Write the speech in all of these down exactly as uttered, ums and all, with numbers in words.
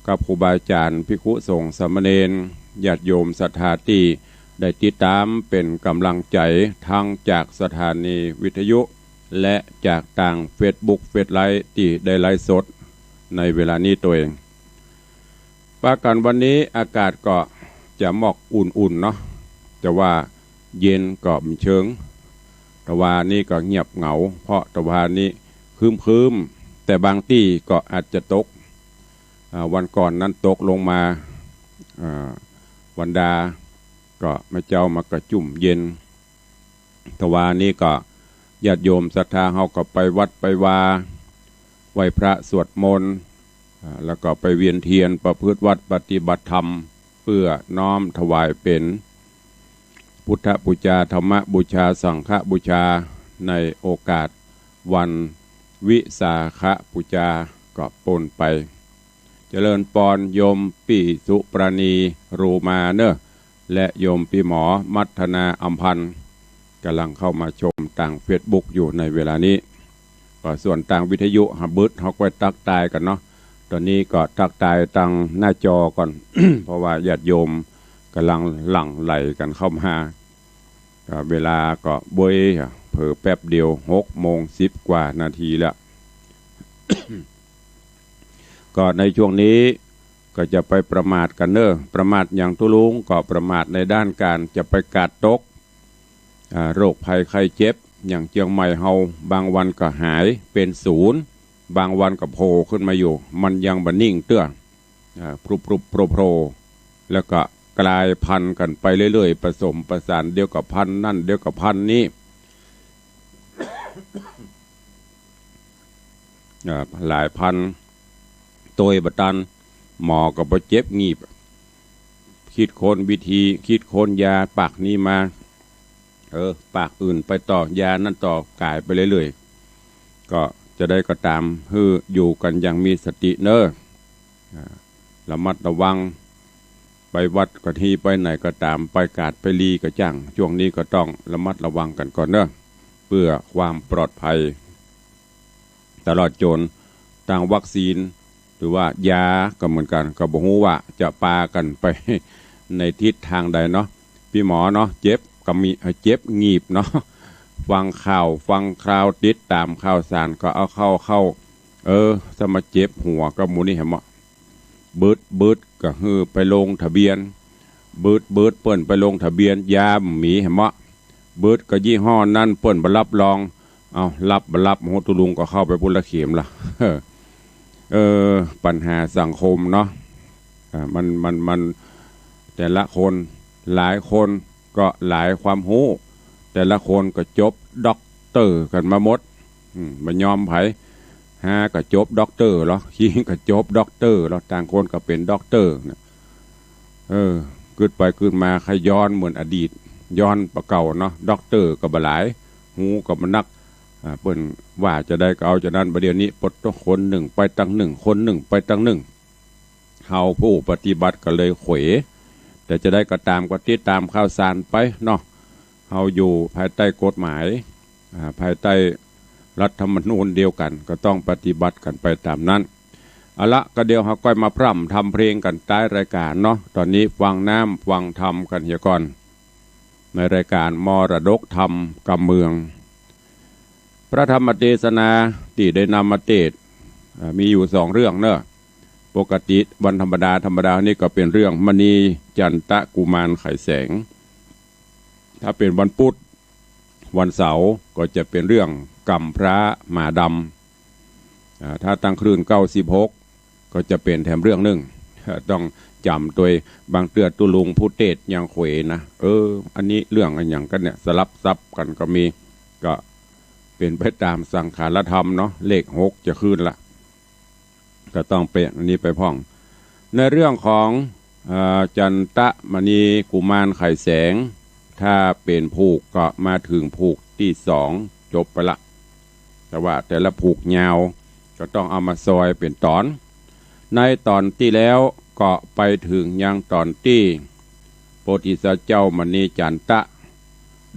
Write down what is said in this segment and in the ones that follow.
กับครูบาอาจ๋ารย์ ภิกขุสงฆ์สามเณร ญาติโยมศรัทธาตี้ได้ติดต๋ามเป๋นก๋ำลังใจ๋ ตึงจากสถานีวิทยุ และจากตางเฟซบุ๊ก เฟซไลฟ์ตี้ได้ไลฟ์สดในเวลานี้ตวย ปะกั๋นวันนี้อากาศก็จะมอกอุ่นๆ เนาะ แต่ว่าเย็นก็บ่เชิง ตะวานี้ก็เงียบเหงา เพราะตะวานี้ครึ้มๆ แต่บางตี้ก็อาจจะตก อ่า วันก่อนนั้นตกลงมา อ่า วันดา ก็เมื่อเจ๊ามาก็จุ่มเย็น ตะวานี้ก็ญาติโยมศรัทธาเฮาก็ไปวัดไปวา ไหว้พระสวดมนต์ อ่า แล้วก็ไปเวียนเทียนประพฤติวัตรปฏิบัติธรรม เพื่อน้อมถวายเป๋นพุทธบูชา ธรรมบูชา สังฆบูชา ในโอกาสวันวิสาขบูชาก็ปนไป เจริญปอนโยมปี้สุปราณี รูมาเน่อ และโยมปี้หมอมัทนาอำพันธ์ ก่ำลังเข้ามาชมตางเฟซบุ๊กอยู่ในเวลานี้ ก็ส่วนตางวิทยุหาบึดเฮาก็ตักตายกั๋นเนาะ ต๋อนนี้ก็ตักตายตางหน้าจอก่อน เพราะว่าญาติโยมก่ำลังหลั่งไหลกั๋นเข้ามา ก็เวลาก็บวย เผลอแป๊บเดียวหกโมงสิบกว่านาทีแล้ว ก็ในช่วงนี้ก็จะไปประมาทกั๋นเน่อ ประมาทหยัง ตุ๊ลุงก็ประมาทในด้านก๋านจะไปกาดตก อ่า โรคภัยไข้เจ็บ อย่างเจียงใหม่เฮา บางวันก็หายเป๋นศูนย์ บางวันก็โผล่ขึ้นมาอยู่ มันยังบ่นิ่งเตื้อ อ่า พรุบๆ โผล่ๆ แล้วก็กลายพันธุ์กั๋นไปเรื่อยๆ ผสมประสาน เดี๋ยวก็พันธุ์นั่น เดี๋ยวก็พันธุ์นี้ อ่า หลายพันธุ์ ตวยบ่ตัน หมอก็บ่เจ็บงีบ คิดค้นวิธี คิดค้นยาปากนี้มา เออ ปากอื่นไปต่อ ยานั่นต่อ ก๋ายไปเรื่อยๆ ก็จะได้ก็ต๋าม หื้ออยู่กั๋นอย่างมีสติเน่อ อ่า ระมัดระวัง ไปวัดก็ดี ไปไหนก็ต๋าม ไปกาดไปลีก็จ้าง ช่วงนี้ก็ต้องระมัดระวังกั๋นก่อนเน่อ เพื่อความปลอดภัย ตลอดจ๋นตางวัคซีน หรือว่ายาก็เหมือนกั๋น ก็บ่ฮู้ว่าจะปากั๋นไปในทิศตางใดเนาะ ปี้หมอเนาะ เจ็บก็มี เอ่อ เจ็บงีบเนาะ ฟังข่าวฟังคราว ติดต๋ามข่าวสารก็เอาเข้าเข้า เออ สมาเจ็บหัวก็หมู่นี้แหมเนาะ บึดบึดก็หื้อไปลงทะเบียน บึดบึดเปิ้นไปลงทะเบียน ยาบ่มีแหมเนาะ บึดก็ยี่ห้อนั้นเปิ้นบ่รับรอง เอา รับบ่รับ โห ตุ๊ลุงก็เข้าไปปุ้นละเข็มละ เออ ปัญหาสังคมเนาะ อ่า มัน มัน มัน แต่ละคน หลายคนก็หลายความฮู้ แต่ละคนก็จบด็อกเตอร์กั๋นมาหมด อืม บ่ยอมใผ ฮาก็จบด็อกเตอร์ลอ คิงก็จบด็อกเตอร์ลอ ต่างคนก็เป๋นด็อกเตอร์เนี่ย เออ กึ๊ดไปกึ๊ดมา ใค่ย้อนเหมือนอดีต ย้อนปะเก่าเนาะ ด็อกเตอร์ก็บ่หลาย ฮู้ก็บ่นัก อ่า เปิ้นว่าจะใดก็เอาจะนั้น บ่าเดี่ยวนี้ปดคนนึ่งไปตางนึ่ง คนนึ่งไปตางนึ่ง เฮาผู้ปฏิบัติก็เลยเขว แต่จะใดก็ต๋าม ก็ติดต๋ามข่าวสารไปเนาะ เฮาอยู่ภายใต้กฎหมาย อ่า ภายใต้รัฐธรรมนูญเดียวกั๋น ก็ต้องปฏิบัติกั๋นไปต๋ามนั้น เอาละ ก็เดี๋ยวเฮาก้อยมาพร่ำทำเพลงกั๋นต๊ายรายก๋านเนาะ ต๋อนนี้ฟังน้ำฟังธรรมกั๋นเหียก่อน ในรายก๋านมรดกธรรมกำเมือง พระธรรมเตสนาตี้ได้นำมาเตสน์ อ่า มีอยู่สองเรื่องเนาะ ปกติวันธรรมดาธรรมดานี่ก็เป๋นเรื่องมณีจันตะกุมารไขแสง ถ้าเป๋นวันปุธ วันเสาร์ก็จะเป๋นเรื่องกำพร้าหมาดำ อ่า ถ้าตางคลื่นเก้าสิบหก ก็จะเป๋นแถมเรื่องนึ่ง ต้องจ๋ำตวย บางเตื้อตุ๊ลุงผู้เตสน์ยังเขวนะ เออ อันนี้เรื่องอะหยังกั๋นเนี่ย สลับสับกั๋นก็มี ก็เป๋นไปต๋ามสังขารธรรมเนาะ เลขหกจะขึ้นละ ก็ต้องเป๋นอันนี้ไปพ่อง ในเรื่องของ เอ่อ จันตะมณีกุมารไขแสง ถ้าเป๋นผูกก็มาเถิงผูกตี้สอง จบไปละ แต่ว่าแต่ละผูกยาว ก็ต้องเอามาซอยเป๋นต๋อน ในต๋อนตี้แล้วก็ไปเถิงยังต๋อนตี้พระโพธิสัตว์เจ้ามณีจันตะ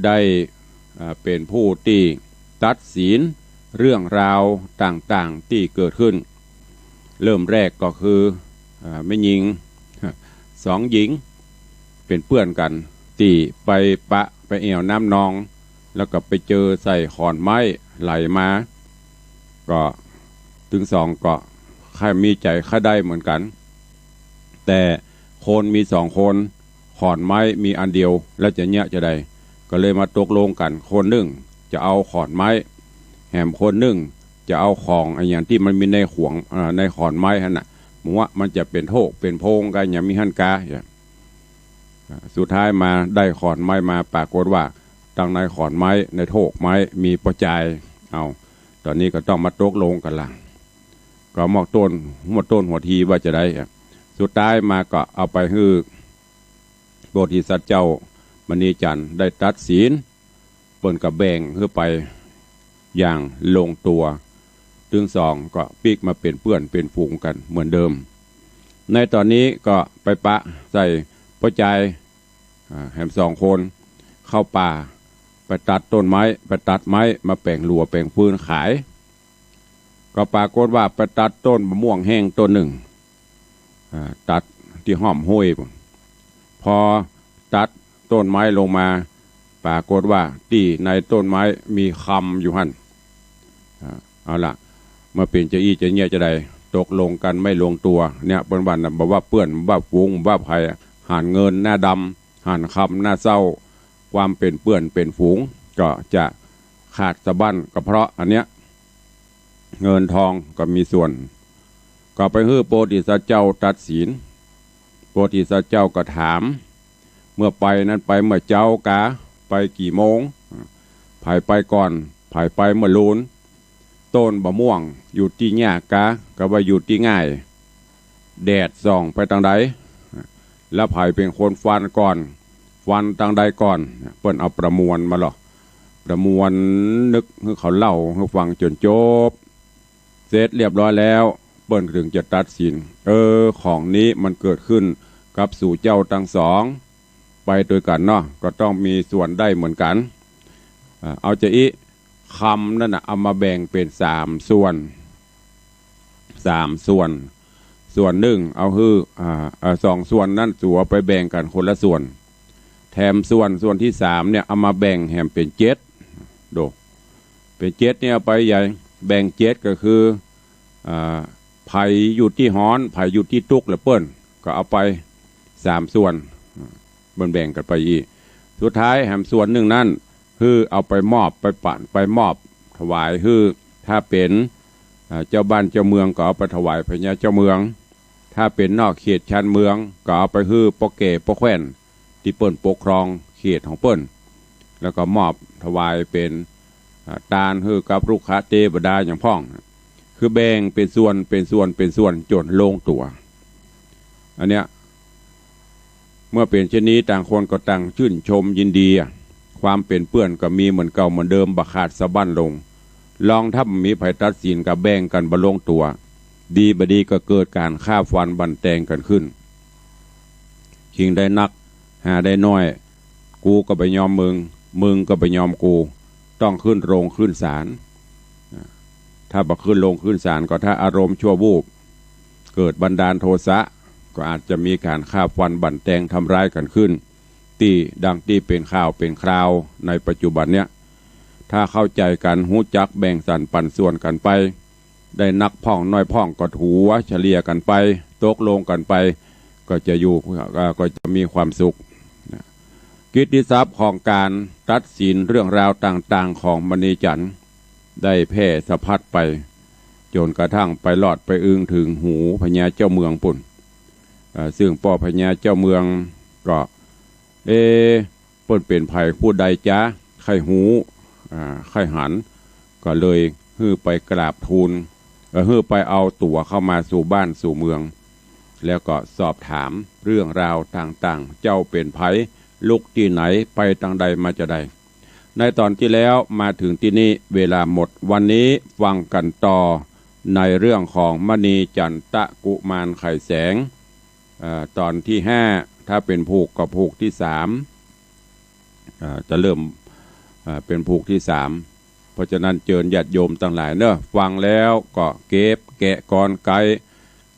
ได้ เอ่อ เป๋นผู้ตี้ตัดสินเรื่องราวต่างๆ ตี้เกิดขึ้น เริ่มแรกก็คือ อ่า แม่ญิง สองหญิง เป๋นเปื้อนกั๋น ตี้ไปปะไปแอ่วน้ำนอง แล้วก็ไปเจอใส่ขอนไม้ไหลมา ก็ตึงสองก็ใค่มีใจ๋ใค่ได้เหมือนกั๋น แต่คนมีสองคน ขอนไม้มีอันเดียว แล้วจะเยียะจาใด ก็เลยมาตกลงกั๋น คนนึ่งจะเอาขอนไม้ แหมคนนึ่งจะเอาของอะหยังตี้มันมีในขวง อ่า ในขอนไม้หั้นน่ะ หมู่ว่ามันจะเป๋นโทกเป๋นโพงกั๋น อะหยังมีหั้นกา อ่า สุดท้ายมาได้ขอนไม้มา ปรากฏว่าตังในขอนไม้ ในโทกไม้มีป้อจาย เอา ต๋อนนี้ก็ต้องมาตกลงกั๋นละ ก็หมดต้น หมดต้นหัวทีว่าจาใด อ่ะ สุดท้ายมาก็เอาไปหื้อ โพธิสัตว์เจ้ามณีจันทร์ได้ตัดสิน เปิ้นก็แบ่งหื้อไปอย่างลงตั๋ว ตึงสองก็ปิ๊กมาเป๋นเปื้อนเป๋นฝูงกั๋นเหมือนเดิม ในต๋อนนี้ก็ไปปะใส่ป้อจาย อ่า แหมสองคน เข้าป่า ไปตัดต้นไม้ ไปตัดไม้มาแป๋งหลัวแป๋งฟืนขาย ก็ปรากฏว่าไปตัดต้นมะม่วงแห้งต้นนึ่ง อ่า ตัดตี้ฮ่อมห้วย พอตัดต้นไม้ลงมา ปรากฏว่าตี้ในต้นไม้มีคำอยู่หั้น อ่า เอาละ เมื่อเป๋นจาอี้จะเยียะจาใด ตกลงกั๋นไม่ลงตั๋ว เนี่ย เปิ้นว่าน่ะ บ่ว่าเปื้อน บ่ว่าฝูง บ่ว่าใผ หันเงินหน้าดำ หันคำหน้าเศร้า ความเป๋นเปื้อนเป๋นฝูง ก็จะขาดสะบั้น ก็เพราะอันเนี้ย เงินทองก็มีส่วน ก็ไปหื้อโพธิสัตว์เจ้าตัดสิน โพธิสัตว์เจ้าก็ถาม เมื่อไปนั้นไปเมื่อเจ๊ากา ไปกี่โมง ใผไปก่อน ใผไปเมื่อลูน ต้นมะม่วงอยู่ตี้ยากกา ก็ว่าอยู่ตี้ง่าย แดดส่องไปตางใด แล้วใผเป๋นคนฟันก่อน ฟันตางใดก่อน เปิ้นเอาประมวลมาลอ ประมวลนึกหื้อเขาเล่าหื้อฟังจ๋นจบ เสร็จเรียบร้อยแล้ว เปิ้นก็ตึงจะตัดสิน เออ ของนี้มันเกิดขึ้นกับสูเจ้าตังสอง ไปตวยกั๋นเนาะ ก็ต้องมีส่วนได้เหมือนกั๋น อ่า เอาจาอี้ คำนั้นน่ะ เอามาแบ่งเป๋นสามส่วน สามส่วน ส่วนนึ่งเอาหื้อ อ่า อ่า สองส่วนนั้นสูเอาไปแบ่งกั๋นคนละส่วน แถมส่วน ส่วนตี้สามเนี่ย เอามาแบ่งแหมเป๋นเจ็ด โด เป๋นเจ็ดเนี่ย เอาไปใหญ่ แบ่งเจ็ดก็คือ อ่า ใผอยู่ตี้ฮ้อน ใผอยู่ตี้ตุ๊กข์ละเปิ้น ก็เอาไปสามส่วน เปิ้นแบ่งกั๋นไปอี้ สุดท้ายแหมส่วนนึ่งนั้น หื้อเอาไปมอบ ไปปั๋น ไปมอบถวายหื้อ ถ้าเป๋น อ่า เจ้าบ้านเจ้าเมืองก็เอาไปถวายพญาเจ้าเมือง ถ้าเป๋นนอกเขตชานเมืองก็เอาไปหื้อป้อแก่ป้อแคว่นตี้เปิ้นปกครองเขตของเปิ้น แล้วก็มอบถวายเป๋น อ่า ตานหื้อกับรุกขเตวดาอย่างพ่อง คือแบ่งเป๋นส่วน เป๋นส่วน เป๋นส่วนจ๋นลงตั๋ว อันเนี้ย เมื่อเป๋นเช่นนี้ ต่างคนก็ต่างจื้นชมยินดีอะ ความเป๋นเปื้อนก็มีเหมือนเก่าเหมือนเดิม บ่ขาดสะบั้นลง ลองถ้าบ่มีใผตัดสินก็แบ่งกั๋นบ่ลงตั๋ว ดีบ่ดีก็เกิดก๋านฆ่าฟันบั่นแตงกั๋นขึ้น คิงได้นัก หาได้น้อย กูก็บ่ยอมมึง มึงก็บ่ยอมกู ต้องขึ้นโรงขึ้นศาล ถ้าบ่ขึ้นโรงขึ้นศาลก็ถ้าอารมณ์ชั่ววูบ เกิดบันดาลโทสะ ก็อาจจะมีก๋านฆ่าฟันบั่นแตงทำร้ายกั๋นขึ้น ตี้ดังตี้เป๋นข่าวเป๋นคราวในปัจจุบันเนี้ย ถ้าเข้าใจ๋กั๋น ฮู้จักแบ่งสรรปันส่วนกั๋นไป ได้นักพ่องน้อยพ่องก็ถัวเฉลี่ยกั๋นไป ตกลงกั๋นไป ก็จะอยู่ เอ่อ ก็จะมีความสุขนะ กิตติศัพท์ของก๋านตัดสินเรื่องราวต่างๆ ของมณีจันทร์ ได้แพร่สะพัดไป จ๋นกระทั่งไปลอดไปอึงเถิงหูพญาเจ้าเมืองปู้น เอ่อ ซึ่งป้อพญาเจ้าเมืองก็ เอ๊ะ เปิ้นเป๋นใผผู้ใดจ๊ะ ใค่ฮู้ อ่า ใค่หัน ก็เลยหื้อไปกราบทูล เอ่อ หื้อไปเอาตั๋วเข้ามาสู่บ้านสู่เมือง แล้วก็สอบถามเรื่องราวต่างๆ เจ้าเป๋นใผ ลุกตี้ไหน ไปตางใดมาจาใด ในต๋อนตี้แล้วมาเถิงตี้นี่ เวลาหมด วันนี้ฟังกั๋นต่อในเรื่องของมณีจันตะกุมารไขแสง เอ่อ ต๋อนตี้ห้า ถ้าเป๋นผูกก็ผูกตี้สาม เอ่อ จะเริ่ม เอ่อ เป๋นผูกตี้สาม เพราะฉะนั้นเจิญญาติโยมตังหลายเนาะ ฟังแล้วก็เก็บแกะกรอนไก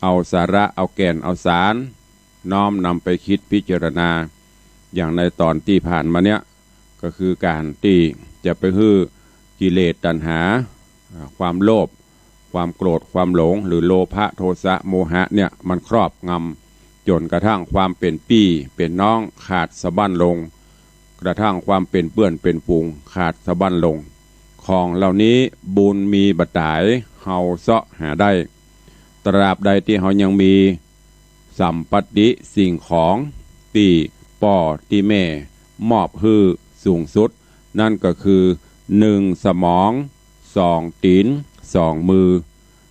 เอาสาระ เอาแก่น เอาสาร น้อมนำไปกึ๊ดพิจารณา อย่างในต๋อนตี้ผ่านมาเนี้ย ก็คือก๋านตี้จะไปหื้อกิเลสตัณหา อ่า ความโลภ ความโกรธ ความหลง หรือโลภะ โทสะ โมหะเนี่ย มันครอบงำ จ๋นกระทั่งความเป๋นปี้เป๋นน้องขาดสะบั้นลง กระทั่งความเป๋นเปื้อนเป๋นฝูงขาดสะบั้นลง ของเหล่านี้บุญมีบ่ต๋าย เฮาเซาะหาได้ ตราบใดตี้เฮายังมีสัมปัตติสิ่งของตี้ป้อตี้แม่มอบหื้อสูงสุด นั้นก็คือ นึ่ง สมอง สอง ตี๋น สอง มือ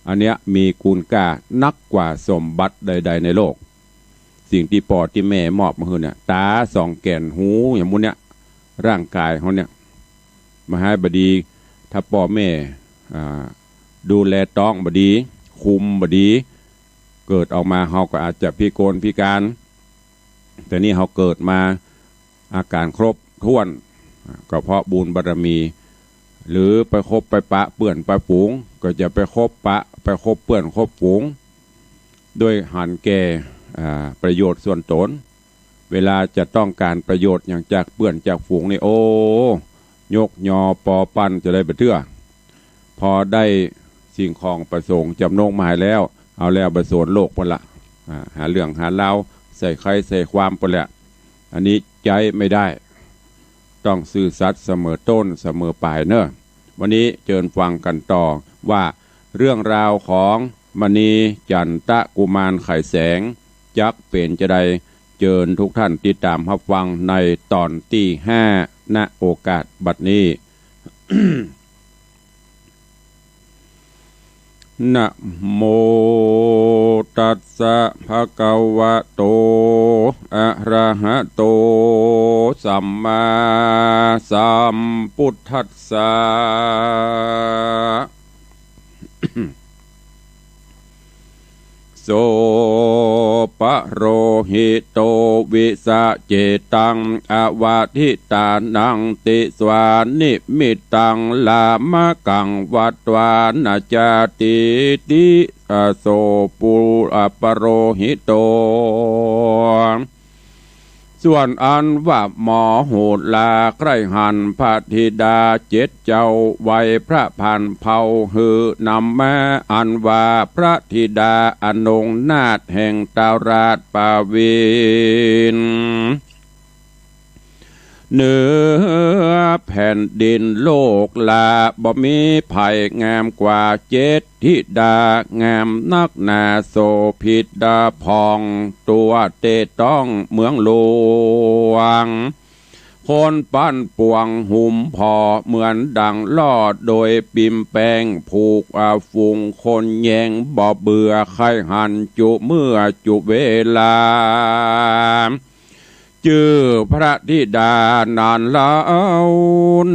อันเนี้ยมีคุณก้านักกว่าสมบัติใดๆ ในโลก สิ่งตี้ป้อตี้แม่มอบมาหื้อเนี่ย ต๋าสองแก่น หู อย่างหมู่เนี้ย ร่างก๋ายเฮาเนี่ย บ่หายบ่ดี ถ้าป้อแม่ อ่า ดูแลต๊องบ่ดี คุมบ่ดี เกิดออกมาเฮาก็อาจจะพิกลพิการ แต่นี่เฮาเกิดมาอาก๋านครบถ้วน ก็เพราะบุญบารมี หรือไปคบไปปะเปื้อนปะฝูง ก็จะไปคบปะ ไปคบเปื้อนคบฝูง ด้วยหันแก่ อ่า ประโยชน์ส่วนต๋น เวลาจะต้องก๋านประโยชน์หยังจากเปื้อนจากฝูงนี่ โอ้ ยกยอปอปั้นจะได้บ่เตื้อ พอได้สิ่งของประสงค์จ๋ำนงหมายแล้ว เอาแล้วไปสนโลกปู้นละ อ่า หาเรื่องหาราว ใส่ใครใส่ความปู้นแหละ อันนี้ใจ๊ไม่ได้ ต้องซื่อสัตย์เสมอต้นเสมอปลายเน่อ วันนี้เจิญฟังกั๋นต่อว่า เรื่องราวของมณีจันตะกุมารไขแสง จักเป๋นจาใด เจิญทุกท่านติดต๋ามฮับฟังในต๋อนตี้ห้า ณ โอกาสบัดนี้ นะโมตัสสะ ภะคะวะโต อะระหะโต สัมมาสัมพุทธัสสะ โส ปะโรหิโต วิสะจิตัง อวะทิตานัง ติสานิมิตตัง ลามะกัง วัตวานะจาตีติ อโส ปุระ ปะโรหิโต ส่วนอันว่าหมอโหราใคร่หันพระธิดาเจ็ดเจ้า ไหว้พระผ่านเภาหื้อนำมา อันว่าพระธิดาอนงนาถแห่งตราดปวิน เหนือแผ่นดินโลกลา บ่มีใผงามกว่าเจ็ด ธิดางามนักหนา โสภิตาผ่อง ตั๋วเต๊ต๊องเมืองหลวง คนปั้นปวงหุมผ่อ เหมือนดังหล่อโดยปิมแป้ง ผูกอาฝูงคนแยง บ่เบื่อใค่หันจุเมื่อจุเวลา จื้อพระธิดานั้นเล่า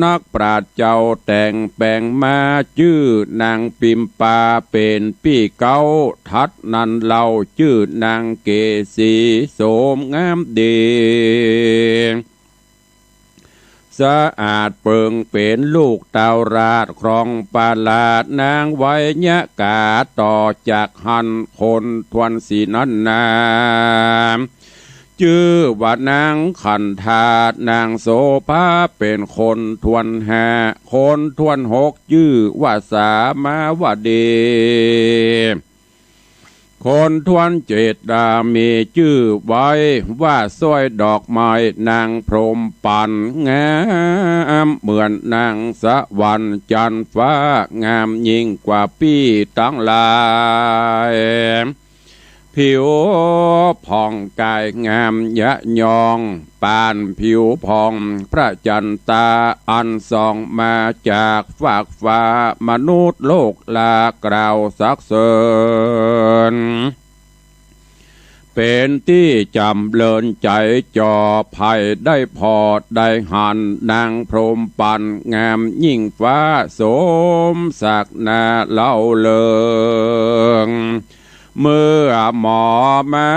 นักปราชญ์เจ้าแต่งแป๋งมา จื้อนางปิมปาเป๋นปี้เก๊า ถัดนั้นเล่าจื้อนางเกสี โสมงามดี สะอาดเปิงเป๋นลูกตาวราช ครองประราชนางไวยกา ต่อจากหั้นคนถ้วนสี่นั้นนา จื้อว่านางขันธา นางโสภาเป๋นคนถ้วนห้า คนถ้วนหกจื้อว่าสามาวดี คนถ้วนเจ็ดดามีจื้อไว้ว่าสร้อยดอกไม้ นางพรหมปันงามเหมือนนางสวรรค์จันทร์ฟ้า งามยิ่งกว่าปี้ตังหลาย ผิวผ่องกายงามยะยอง ปานผิวผ่องพระจันตา อันส่องมาจากฟากฟ้า มนุษย์โลกลากล่าวสรรเสริญ เป๋นตี้จ๋ำเริญใจ๋จ่อ ใผได้ผ่อได้หันนางพรหมปัน งามยิ่งฟ้าสมศักดิ์นาเล่าเลิง เมื่อหมอมา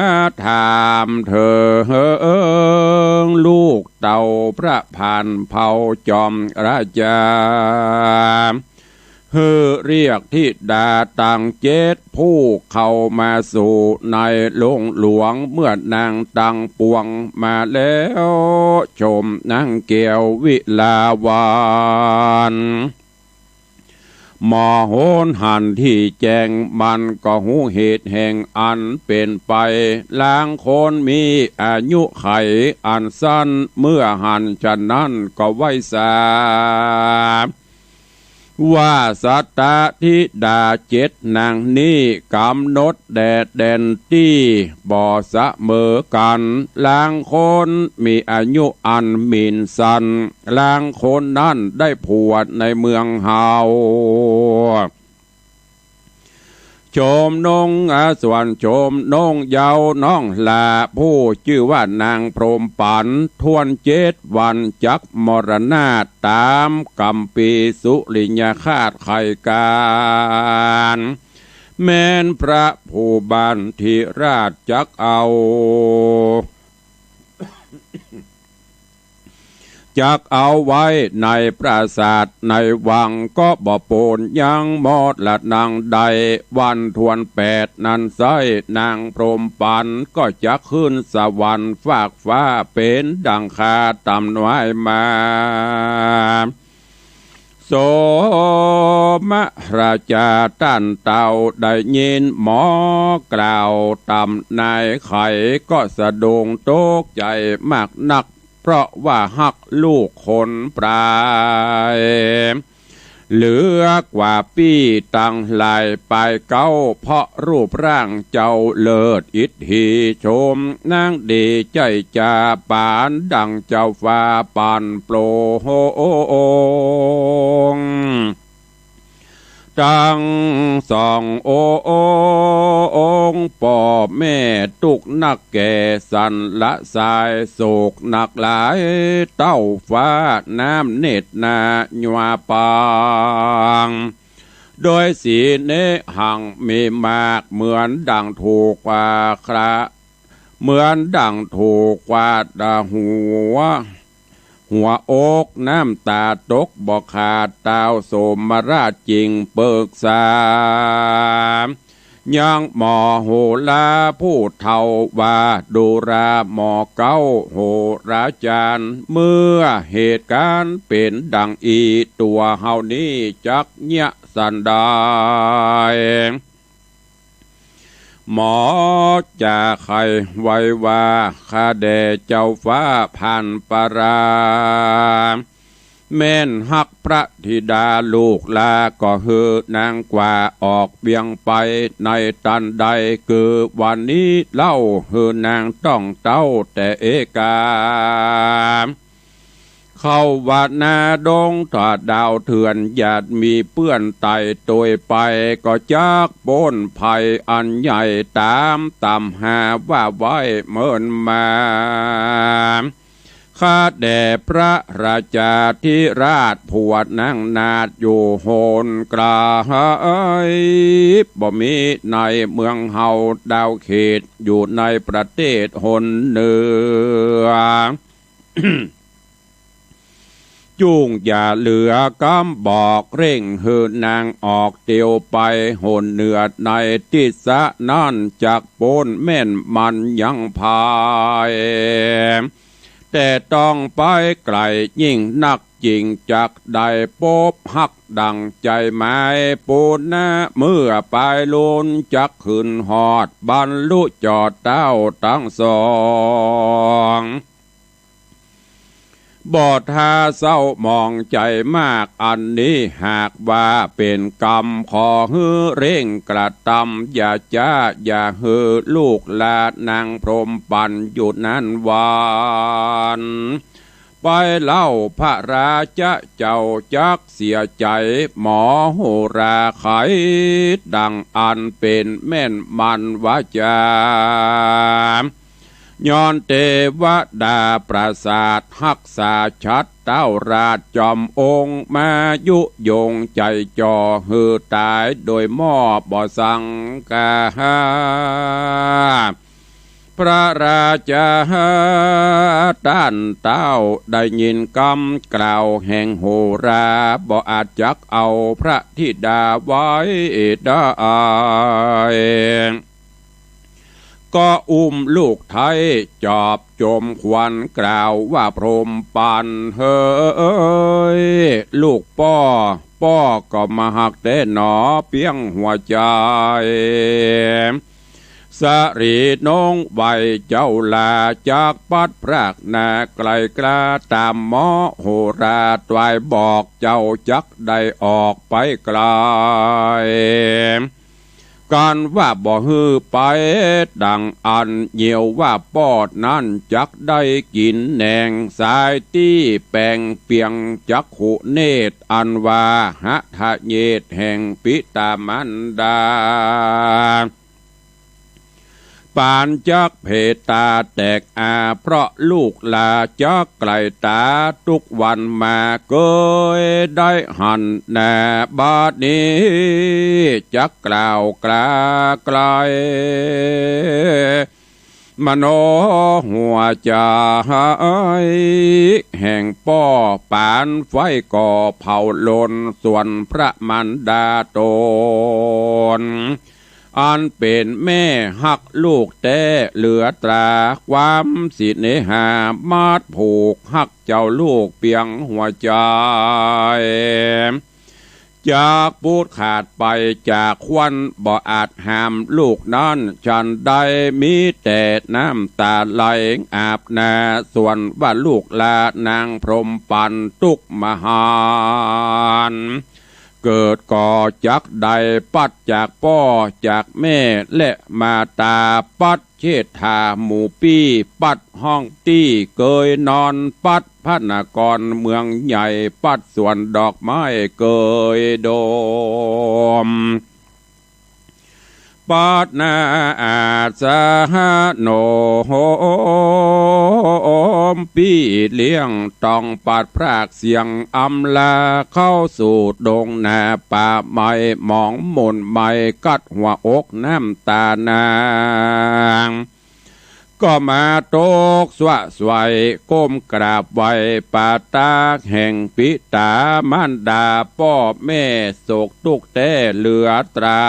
ถามเถิง ลูกเต้าพระผ่านเภาจอมราชา หื้อเรียกธิดาตังเจ็ดผู้เข้ามาสู่ในโลงหลวง เมื่อนางตังปวงมาแล้ว ชมนางแก้ววิลาวัลย์ หมอโหนหันตี้แจ้ง มันก็ฮู้เหตุแห่งอันเป๋นไป ลางคนมีอายุขัยอันสั้น เมื่อหันฉะนั้นก็ไหว้สา ว่าสตะธิดาเจ็ดนางนี้ก๋ำหนดแด่แดนตี้บ่เสมอกั๋น ลางคนมีอายุอันหมิ่นสัน ลางคนนั้นได้ผัวในเมืองเฮา ชมนง อา ส่วนชมนงเยาว์น้องหล้าผู้จื้อว่านางพรหมปัน ถ้วนเจ็ดวันจักมรณา ต๋ามกัมภีร์สุริยคราชไขก๋าน แม้นพระผู้บานธิราชจักเอา จักเอาไว้ในปราสาทในวัง ก็บ่ปนยังมอดละนางใด วันถ้วนแปดนั้นไส้ นางพรหมปันก็จักขึ้นสวรรค์ฟากฟ้า เป๋นดังข้าตำนายมา โสมะราชาต้านเต้าได้ยินหมอกล่าวตำนายไข ก็สะดุ้งตกใจ๋มากนัก เพราะว่าฮักลูกคนปลาย เหลือกว่าปี้ตังหลายปายเก๊า เพราะรูปร่างเจ้าเลิศอิทธิชม นางดีใจ้จาปานดังเจ้าฟ้าปานโปร่ง ตังสององค์ ป้อแม่ตุ๊กข์นักแก่สันละสาย โศกหนักหลายเต้าฟ้า น้ำเน็ดนายวาปาง โดยสีเนหังมีมาก เหมือนดั่งถูกกวาดครา เหมือนดั่งถูกกวาดหัว หัวอกน้ำต๋าตกบ่ขาด ต้าวโสมราชจึงปึกษา ยังหมอโหราผู้เฒ่าว่า ดูราหมอเก๊าโหราจารย์ เมื่อเหตุก๋ารณ์เป๋นดั่งอี้ ตั๋วเฮานี้จักเยียะสันใด หมอจาไขไว้ว่า ข้าแด่เจ้าฟ้าพันปรา แม้นฮักพระธิดาลูกหล้า ก็หื้อนางกวาออกเวียงไปในตันใด คือวันนี้เล่า หื้อนางต้องเต้าแต่เอกา เข้าวัดนาดงถ้าดาวเถื่อน หยาดมีเปื้อนไต่ตวยไป ก็จักป๊นภัยอันใหญ่ ต๋ามตำหาว่าไว้เมินมา ข้าแด่พระราชาธิราช ผัวนางนาถอยู่หนไกล บ่มีในเมืองเฮาดาวเขต อยู่ในประเทศหนเหนือ จุ่งอย่าเหลือกำบอก เร่งหื้อนางออกเตียวไปหนเหนือในทิศนั้น จักป๊นแม้นมันยังภัย แต่ต้องไปไกลยิ่งนัก จึงจักได้ปบฮักดั่งใจ๋หมาย ปูนนะเมื่อปายลุน จักขึ้นฮอดบรรลุจอดเต้าตังสอง บ่ท้าเศร้าหมองใจ๋มาก อันนี้หากว่าเป๋นกรรม ขอหื้อเร่งกระตำ อย่าจ๊าอย่าหื้อลูกหล้านนางพรหมปันอยู่นั้นวัน ไปเล่าพระราชาเจ้าจักเสียใจ๋ หมอโหราไขดั่งอันเป๋นแม่นมันวาจา ย้อนเตวดาประสาทฮักษาชัด เต้าราชจอมองค์มายุยง ใจ๋จ่อหื้อต๋ายโดยหม้อบ่สังกา ไป พระราชาต้านเต้าได้ยินกำกล่าวแห่งโหรา บ่อาจจักเอาพระธิดาไว้ได้ ก็อุ้มลูกไท้จอบจมขวัญกล่าวว่า พรหมปัณฑ์เฮย ลูกป้อ ป้อก็มาฮักแต๊หนอเปียงหัวใจ๋ สะหลีน้องไหว้เจ้าหล่า จักปัดพรากนาไกลกล้า ต๋ามหมอโหราตวายบอก เจ้าจักได้ออกไปไกล กั๋นว่าบ่หื้อไป ดังอั้นเยียวว่าป้อนั้นจักได้กิ๋นแหนง สายตี้แป๋งเปียงจักขุเนตร อันว่าหะทะเยตแห่งปิตามารดา ปานจักเพตาแตกอา เพราะลูกหล่าจักไกลต๋า ตุ๊กวันมาเกยได้หันหน้า บาดนี้จักกล่าวกล้าไกล มโนหัวใจ๋แห่งป้อ ปานไฟก่อเผาลน ส่วนพระมารดาต๋น อันเป๋นแม่ฮักลูกแต๊เหลือตรา ความสิเนหามัดผูกฮักเจ้าลูกเปียงหัวใจ๋ จักปูดขาดไปจากขวัญ บ่อาจห้ามลูกนั้นฉันใด มีแต่น้ำต๋าไหลอาบหน้า ส่วนว่าลูกหล่านางพรหมปัณฑ์ตุ๊กมหันต์ เกิดก็จักได้ปัดจากป้อจากแม่และมาต๋า ปัดเชษฐาหมู่ปี้ ปัดห้องตี้เกยนอน ปัดพระนครเมืองใหญ่ ปัดสวนดอกไม้เกยดม ปัดนาอาสาหะโนมปี้เลี้ยง ต้องปัดพรากเสี้ยงอำลา เข้าสู่ดงนาป่าไม้ หมองหม่นไหม้กัดหัวอกน้ำต๋านาง ก็มาตกสวะสวยก้มกราบไหว้ปาตากแห่งปิตามารดา ป้อแม่โศกตุ๊กแต๊เหลือตรา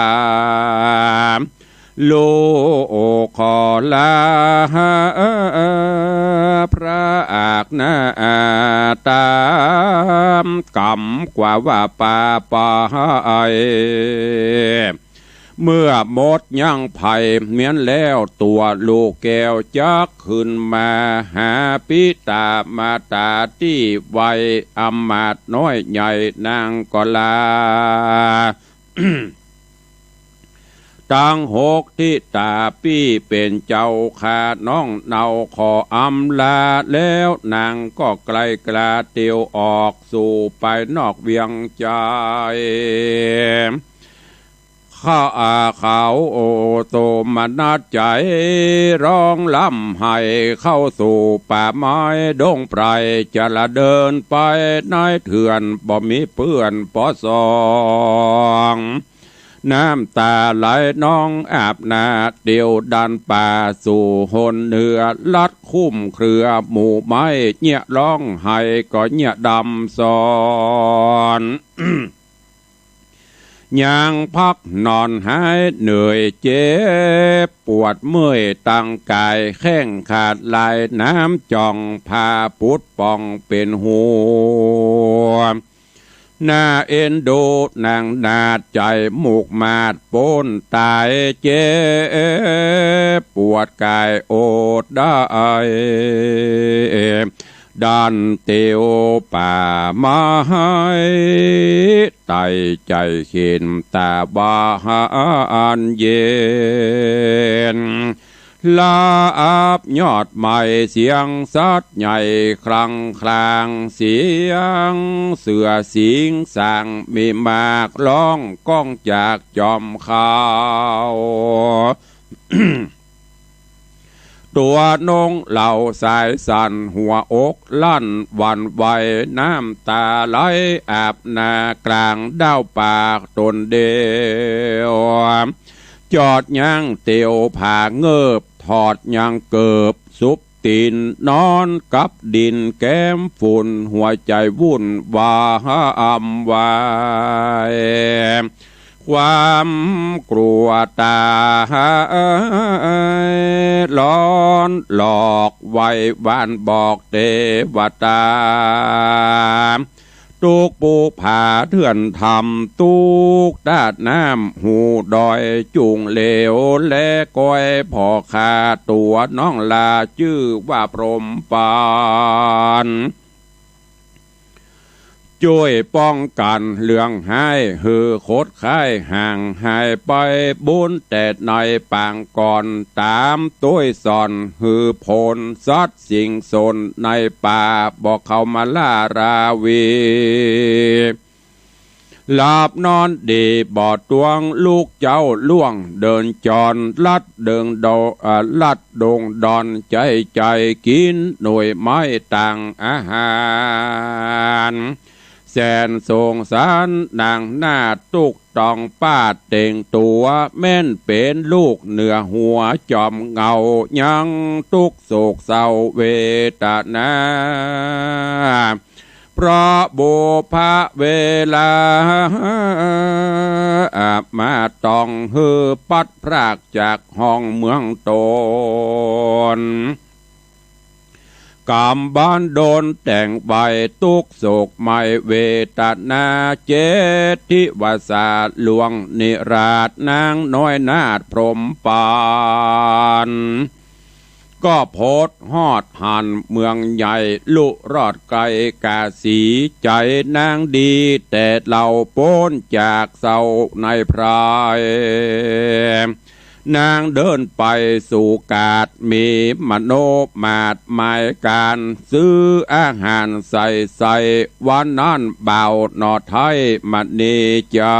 ลูกขอลาพระอากนาต๋ามกำกว่าว่าปาไป เมื่อหมดยังไพเมียนแล้ว ตั๋วลูกแก้วจักขึ้นมาหาปิตามารดาตี้ไว อำมาตย์น้อยใหญ่นางก็ลา ตังหกทิตาปี้เป๋นเจ้าข้าน้องเนาขออำลาแล้ว นางก็ไกลกล้าเตียวออกสู่ไปนอกเวียงใจ๋ ข้าเขาโอโตมนัสใจ๋ร้องร่ำไห้เข้าสู่ป่าไม้ดงไพร จะละเดินไปในเถื่อนบ่มีเปื้อนปอสอง น้ำต๋าไหลนองอาบหน้าเตียวดันป่าสู่หนเหนือ ลัดคุ้มเครือหมู่ไม้ เยียะร้องไห้ก็เยียะดำซ้อน ยังพักนอนหายเหนื่อยเจ็บปวดเมื่อยตังก๋าย แข้งขาดลายน้ำจ่อง ผ้าปุดป่องเป๋นหัว น่าเอ็นดูนางนาฏ ใจ๋มุกมาดป๊นต๋าย เจ็บปวดก๋ายอดได้ ดันเตียวป่าไม้ ไต่ใจ๋เข็นตาบานเย็น ลาอับยอดไม้เสียงสัตว์ใหญ่คลังคลาง เสียงเสือสิงสางมีมาก ร้องก้องจากจอมเขา ตั๋วนงเหล่าสายสั่น หัวอกลั่นหวั่นไหว น้ำต๋าไหลอาบหน้ากลางด้าวปากต๋นเดียว จอดยั้งเตียวผาเงิบ ถอดยังเกิบสุบตี๋น นอนกับดินแก้มฝุ่น หัวใจ๋วุ่นวาย ความกลัวต๋าย ร้อนหลอกไหว้วานบอกเตวดา ตุ๊กปูผาเถื่อนธรรม ตุ๊กตาดน้ำหูดอย จุ่งเหลวแลก้อย ผ่อข้าตั๋วน้องหล้า จื้อว่าพรหมปัน จ้วยป้องกั๋นเรื่องฮ้าย หื้อขดคายห่างหายไป บุญแต่ในปางก่อน ต๋ามต้วยสอนหื้อผล สัตว์สิ่งสนในป่า บ่เข้ามาล่าราวี หลับนอนดีบ่ตวง ลูกเจ๊าล่วงเดินจร ลัดเดิงดอ เอ่อ ลัดดงดอน ใจ๋ใจ๋กิ๋นหน่วยไม้ต่างอาหาร แสนสงสารนางนาฏ ตุ๊กต้องปาดเต็งตั๋ว แม่นเป๋นลูกเหนือหัวจอมเหงา ยังตุ๊กโศกเศร้าเวทนา เพราะบุพเวลา มาต้องหื้อปัดพรากจากห้องเมืองต๋น กำบันดลแต่งไว้ ตุ๊กโศกไหม้เวทนา เจ็ดทิวาสาหลวงนิราศ นางน้อยนาฏพรหมปัน ก็พดฮอดหั้นเมืองใหญ่ ลุรอดไกลกาสี ใจ๋นางดีแต่เล่า ป๊นจากเศร้าในพราย นางเดินไปสู่กาด มีมโนมาทหมายก๋าน ซื้ออาหารใส่ใส่ วันนั้นบ่าวหน่อไท้มณีจ๋า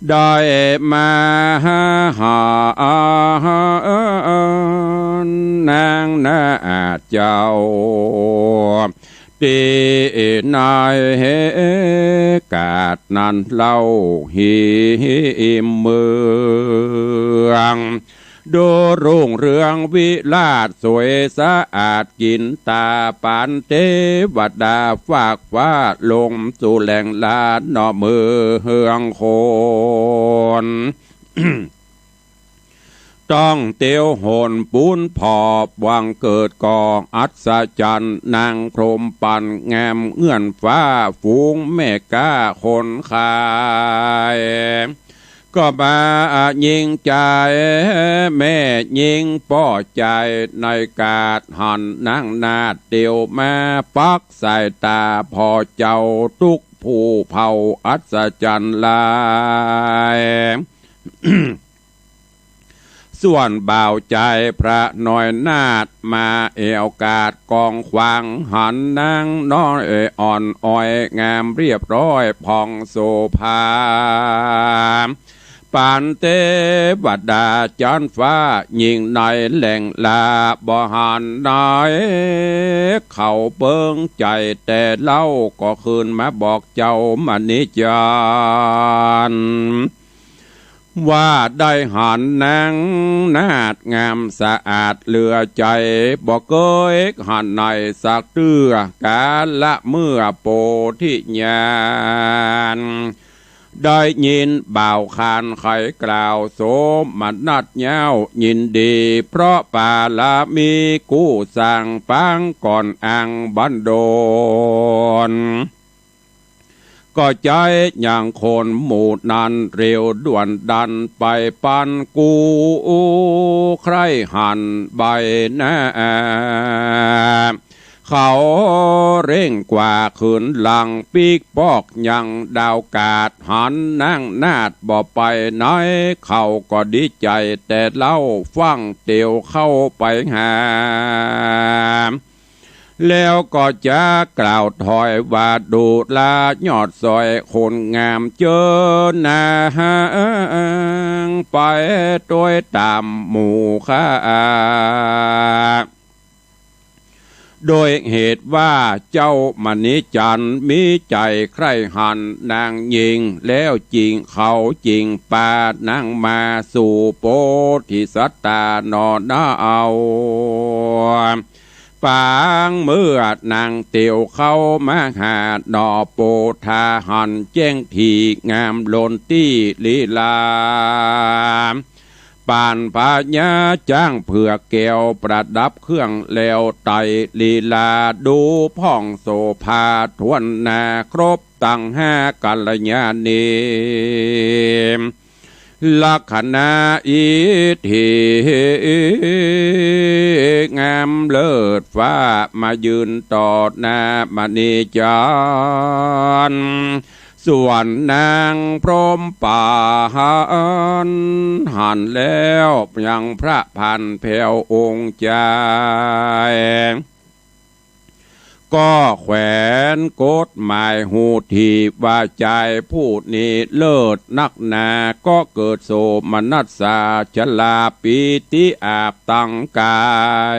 ได้มาหา นางนาฏเจ้า ตี้ในกาดนั้นเล่า หิมเมือง ดูรุ่งเรืองวิราชสวยสะอาด กิ๋นต๋าปานเตวดา ฟากฟ้าลงสู่แหล่งลาหน่อเมืองคน ต้องเตียวหนปูนผ่อ บังเกิดก่ออัศจรรย์ นางพรหมปันงามเงื่อนฟ้า ฝูงแม่ก๊าคนขาย ก็มายิ่งใจ๋ แม่ยิ่งป้อใจ๋ ในกาดหันนางนาฏเตียวมา ปักสายต๋าผ่อเจ้า ตุ๊กผู้เผ่าอัศจรรย์หลาย ส่วนบ่าวใจ๋พระน้อยนาฏ มาแอ่วกาดกองขวาง หันนางน้อยอ่อนอ้อย งามเรียบร้อยผ่องโสภา ปานเตวดาจั้นฟ้า ยิ่งในแหล่งลา บ่หันไหน เขาเปิงใจ๋แต่เล่า ก็คืนมาบอกเจ้ามณีจันทร์ ว่าได้หันนางนาฏงามสะอาดเหลือใจ๋ บ่เกยหันไหนสักเตื้อ กาละเมื่อโปธิญาณ ได้ยินบ่าวขานไขกล่าว โสมนัสเย้ายินดี เพราะปารมีกู้สร้างปางก่อนอั้งบันดล ก็ใจ๊ยังคนหมู่นั้น เร็วด่วนดันไปปันกู้ ใคร่หันใบหน้า เขาเร่งกว่าคืนหลัง ปิ๊กปอกยังดาวกาด หันนางนาฏบ่ไปไหน เขาก็ดีใจ๋แต่เล่า ฟั่งเตียวเข้าไปหา แล้วก็จะกล่าวถอยว่า ดูราญอดสอยคนงาม เจิญนางไปตวยต๋ามหมู่ข้า เ โดยเหตุว่าเจ้ามณีจันทร์มีใจ๋ใคร่หันนางญิง แล้วจึงเขาจึงปานางมาสู่โปธิสัตตาหนอนาเอา ปางเมื่อนางเตียวเข้ามาหาหนอ โปธาหันแจ้งดีงามล้นตี้ลีลา ปานพญาจ๊างเผือกแก้วประดับเครื่องแล้วไตร่ลีลา ดูผ่องโสภาถ้วนหน้า ครบตังห้ากัลยาณี ลักขณะอิทธิงามเลิศฟ้า มายืนต่อหน้ามณีจันทร์ ส่วนนางพรหมปานหันแล้วยังพระพันแผวองค์จาย ก็แขวนกฎหมายฮู้ดีว่าจายผู้นี้เลิศนักหนา ก็เกิดโสมนัสสาชลาปีติอาบตังกา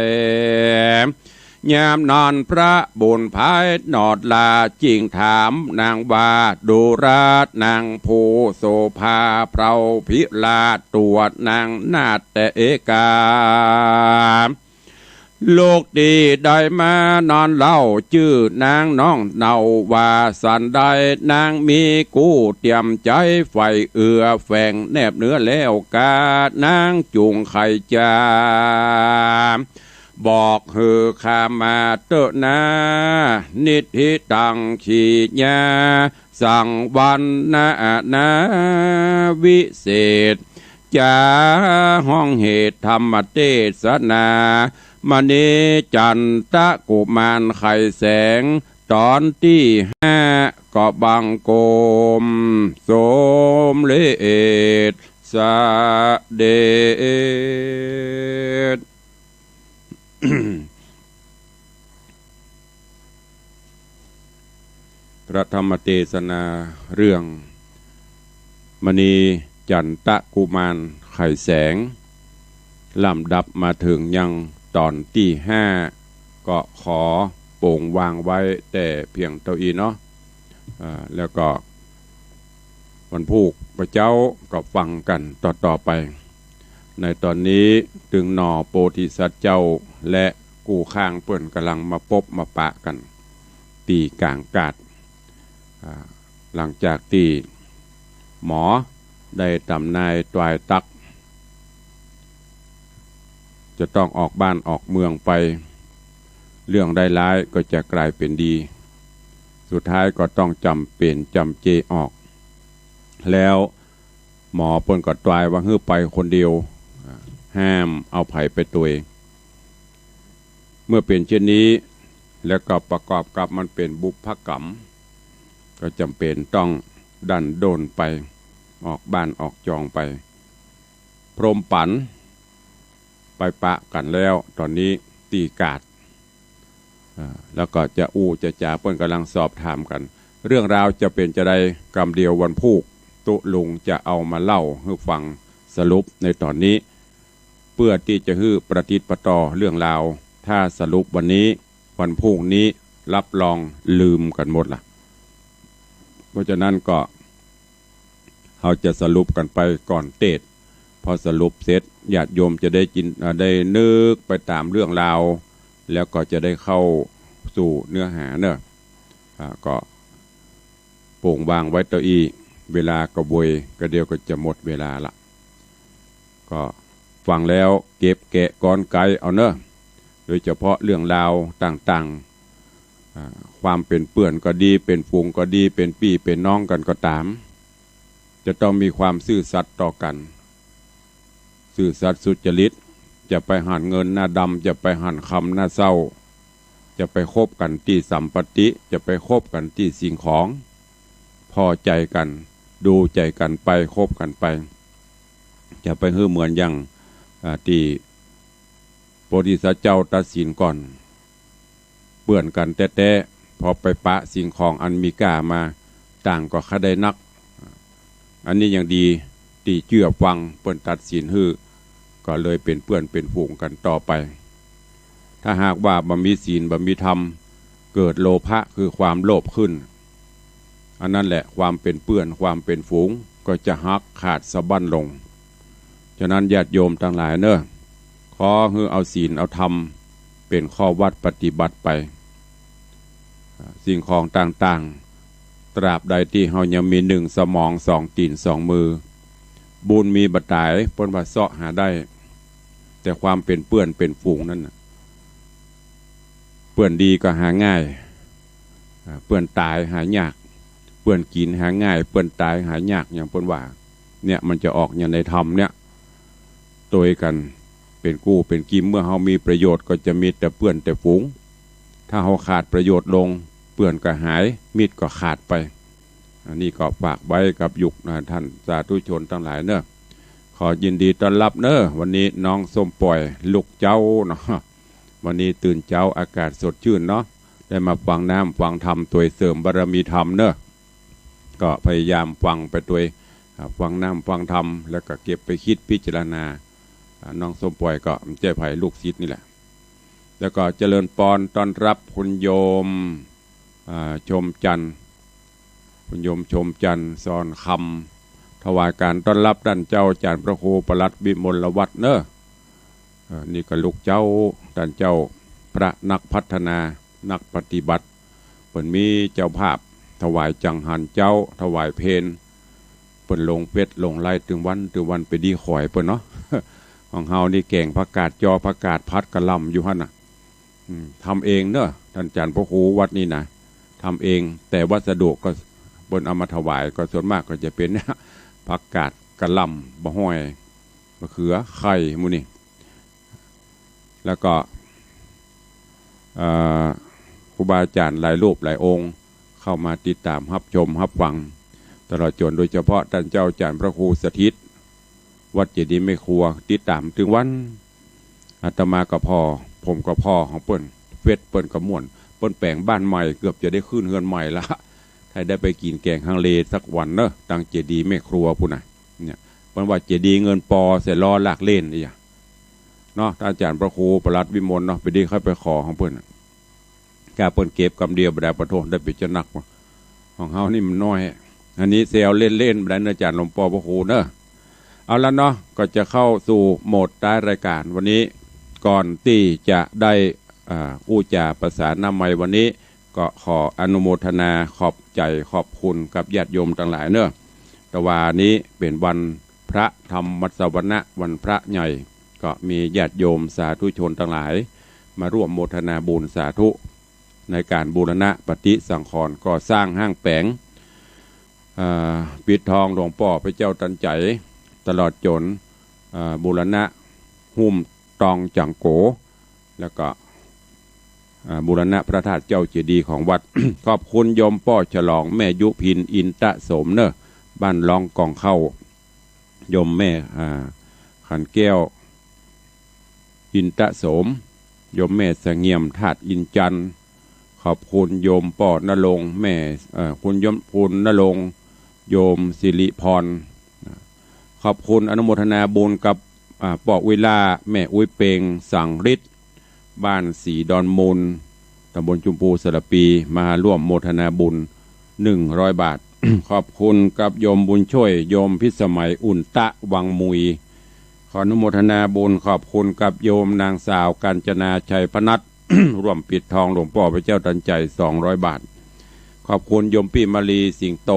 ย ยามนั้นพระบุญภายหนอดลาจึงถามนางว่า ดูราษนางผู้โสภาเพราพิราช ตัวนางนาฏแต่เอกา ลูกตี้ได้มานั้นเล่า จื้อนางน้องเนาว่าสันใด นางมีกู้เตรียมใจ๋ใฝ่เอื้อแฝงแนบเนื้อแล้วกา นางจุ่งไขจ๋า บอกหื้อข้ามาเต๊อะนา นิทธิตัง ขีญา สังวรรณนา วิเศษ จ๋าฮ้องเหตุธรรมเตสนา มณีจันตะกุมารไขแสง ต๋อนตี้ห้า ก็บังคมสมเร็จเสด็จ พระธรรมเตสนาเรื่องมณีจันตะกุมารไขแสง ลำดับมาเถิงยังต๋อนตี้ห้า ก็ขอโป๋งวางไว้แต่เพียงเต้าอี้เนาะ อ่า แล้วก็วันพูกพระเจ้าก็ฟังกั๋นต่อๆ ไป ในต๋อนนี้ตึงหน่อโปธิสัตว์เจ้าและกู้ข้างเปิ้นก่ำลังมาปบมาปะกั๋น ตี้ก๋างกาด อ่า หลังจากตี้หมอได้ต๋ามนายตวายตั๊ก จะต้องออกบ้านออกเมืองไป เรื่องร้ายๆ ก็จะก๋ายเป๋นดี สุดท้ายก็ต้องจ๋ำเป๋นจ๋ำเจออก แล้วหมอเปิ้นก็ตวายว่าหื้อไปคนเดียว อ่า ห้ามเอาใผไปตวย เมื่อเป๋นเช่นนี้ แล้วก็ประกอบกับมันเป๋นบุพกรรม ก็จ๋ำเป๋นต้องดั้นด้นไป ออกบ้านออกจองไป พรหมปันไปปะกั๋นแล้ว ต๋อนนี้ตี้กาด อ่า แล้วก็จะอู้จะจ๋า เปิ้นก่ำลังสอบถามกั๋น เรื่องราวจะเป๋นจาใด กำเดียววันพูกตุ๊ลุงจะเอามาเล่าหื้อฟังสรุปในต๋อนนี้ เปื้อตี้จะหื้อประติดประต่อเรื่องราว ถ้าสรุปวันนี้ วันพูกนี้รับรองลืมกั๋นหมดละ เพราะฉะนั้นก็ เฮาจะสรุปกั๋นไปก่อนเต๊ด พอสรุปเสร็จ ญาติโยมจะได้จิน อ่า ได้นึกไปต๋ามเรื่องราว แล้วก็จะได้เข้าสู่เนื้อหาเนาะ อ่า ก็โป๋งวางไว้เต้าอี้ เวลาก็บวย ก็เดี๋ยวก็จะหมดเวลาละ ก็ฟังแล้วเก็บแกะกรอนไกเอาเนาะ โดยเฉพาะเรื่องราวต่างๆ อ่า ความเป๋นเปื้อนก็ดี เป๋นฝูงก็ดี เป๋นปี้เป๋นน้องกั๋นก็ต๋าม จะต้องมีความซื่อสัตย์ต่อกั๋น ซื่อสัตย์สุจริต จะไปหันเงินหน้าดำ จะไปหันคำหน้าเศร้า จะไปคบกั๋นตี้สัมปติ จะไปคบกั๋นตี้สิ่งของ ผ่อใจ๋กั๋น ดูใจ๋กั๋นไป คบกั๋นไป จะไปหื้อเหมือนอย่าง อ่า ตี้โพธิสัตว์เจ้าตัดสินก่อน เปื้อนกั๋นแต๊ๆ พอไปปะสิ่งของอันมีก้ามา ต่างก็ใค่ได้นัก อันนี้ยังดี ตี้เจื้อฟังเปิ้นตัดสินหื้อ ก็เลยเป๋นเปื้อนเป๋นฝูงกั๋นต่อไป ถ้าหากว่าบ่มีศีล บ่มีธรรม เกิดโลภะคือความโลภขึ้น อันนั้นแหละความเป๋นเปื้อน ความเป๋นฝูงก็จะหักขาดสะบั้นลง ฉะนั้นญาติโยมตังหลายเน่อ ขอหื้อเอาศีลเอาธรรมเป๋นข้อวัดปฏิบัติไป สิ่งของต่างๆ ตราบใดตี้เฮายังมีหนึ่งสมอง สองตี๋น สองมือ บุญมีบ่ต๋าย เปิ้นว่าเซาะหาได้ แต่ความเป๋นเปื้อนเป๋นฝูงนั้นน่ะ เปื้อนดีก็หาง่าย อ่า เปื้อนต๋ายหายาก เปื้อนกิ๋นหาง่าย เปื้อนต๋ายหายาก อย่างเปิ้นว่า เนี่ยมันจะออกอย่างในธรรมเนี่ย ตวยกั๋นเป๋นกู้เป๋นกิ๋ม เมื่อเฮามีประโยชน์ก็จะมีแต่เปื้อนแต่ฝูง ถ้าเฮาขาดประโยชน์ลง เปื้อนก็หาย มิตรก็ขาดไป อันนี้ก็ฝากไว้กับยุค อ่า ท่านสาธุชนตังหลายเน่อ ขอยินดีต้อนรับเน่อ วันนี้น้องส้มป่อยลูกเจ๊าเนาะ วันนี้ตื่นเจ๊าอากาศสดชื่นเนาะ ได้มาฟังน้ำฟังธรรมตวย เสริมบารมีธรรมเน่อ ก็พยายามฟังไปตวย อ่า ฟังน้ำฟังธรรม แล้วก็เก็บไปกึ๊ดพิจารณา อ่า น้องส้มป่อยก็บ่ใจ้ใผ ลูกศิษย์นี่แหละ แล้วก็เจริญปอนต้อนรับคุณโยม อ่า ชมจันทร์ คุณโยมชมจันทร์ ซอนคำ ถวายก๋านต้อนรับต้านเจ้าอาจ๋ารย์พระครูปลัดวิมลวัฒน์เน่อ เอ่อ นี่ก็ลูกเจ๊า ต้านเจ้าพระนักพัฒนา นักปฏิบัติ เปิ้นมีเจ้าภาพถวายจังหันเจ๊า ถวายเพล เปิ้นลงเฟซลงไลน์ตึงวันตึงวัน ไปดีขอยเปิ้นเนาะ ของเฮานี่แก๋งผักกาดจอ ผักกาดผัดกะหล่ำอยู่หั้นน่ะ อืม ทำเองเน่อ ต้านอาจ๋ารย์พระครูวัดนี่นะ ทำเอง แต่วัสดุก็เปิ้นเอามาถวายก็ส่วนมากก็จะเป๋น ผักกาดกะหล่ำ บ่าฮ้อย มะเขือ ไข่ หมู่นี่ แล้วก็ เอ่อ ครูบาอาจ๋ารย์หลายรูปหลายองค์ เข้ามาติดต๋ามฮับชมฮับฟัง ตลอดจ๋นโดยเฉพาะต้านเจ้าอาจ๋ารย์พระครูสถิต วัดเจดีย์แม่ครัว ติดต๋ามตึงวัน อาตมาก็ผ่อ ผมก็ผ่อของเปิ้น เฟซเปิ้นก็ม่วน เปิ้นแป๋งบ้านใหม่ เกือบจะได้ขึ้นเฮือนใหม่ละ ถ้าได้ไปกิ๋นแก๋งฮังเลสักวันเน่อ ตังเจดีย์แม่ครัวปู้นน่ะ เนี่ย เปิ้นว่าเจดีย์เงินปอใส่ล้อลากเล่นนี่อะ เนาะ ต้านอาจ๋ารย์พระครูปลัดวิมลเนาะ ไปดีค่อยไปขอของเปิ้นน่ะ ก้าเปิ้นเก็บกำเดียวบ่ได้ ปะโธ่ ได้เป๋นจะหนักว่ะ ของเฮานี่มันน้อย อันนี้แซวเล่นๆ บ่ได้เน่อ อาจ๋ารย์หลวงป้อพระครูเน่อ เอาละเนาะ ก็จะเข้าสู่โหมดท้ายรายก๋านวันนี้ ก่อนตี้จะได้ อ่า อู้จ๋าประสานน้ำไมค์วันนี้ ก็ขออนุโมทนาขอบใจ๋ขอบคุณกับญาติโยมตังหลายเน่อ ตะวานี้เป๋นวันพระธรรมสวนะ วันพระใหญ่ ก็มีญาติโยมสาธุชนตังหลาย มาร่วมโมทนาบุญสาธุ ในก๋านบูรณะปฏิสังขรณ์ก่อสร้างห้างแป๋ง อ่า ปิดทองหลวงป้อพระเจ้าตันใจ๋ ตลอดจ๋น อ่า บูรณะหุ้มตองจังโก แล้วก็ อ่า บูรณะพระธาตุเจ้าเจดีย์ของวัด ขอบคุณโยมป้อฉลอง แม่ยุพิน อินตะโสมเน่อ บ้านร้องกองเข้า โยมแม่ อ่า ขันแก้ว อินตะโสม โยมแม่เสงี่ยม ธาตุอินจันทร์ ขอบคุณโยมป้อณรงค์ แม่ เอ่อ คุณโยม คุณณรงค์ โยมสิริพร ขอบคุณอนุโมทนาบุญกับ อ่า ป้ออุ๊ยล่า แม่อุ๊ยเปง สังฤทธิ์ บ้านศรีดอนมูล ตำบลชุมภูสารภี มาร่วมโมทนาบุญ หนึ่งร้อยบาท ขอบคุณกับโยมบุญช่วย โยมพิสมัย อุ่นตะ วังมุย ขออนุโมทนาบุญ ขอบคุณกับโยมนางสาวกาญจนา ชัยพนัส ร่วมปิดทองหลวงป้อพระเจ้าตันใจ๋ สองร้อยบาท ขอบคุณโยมปี้มาลี สิงโต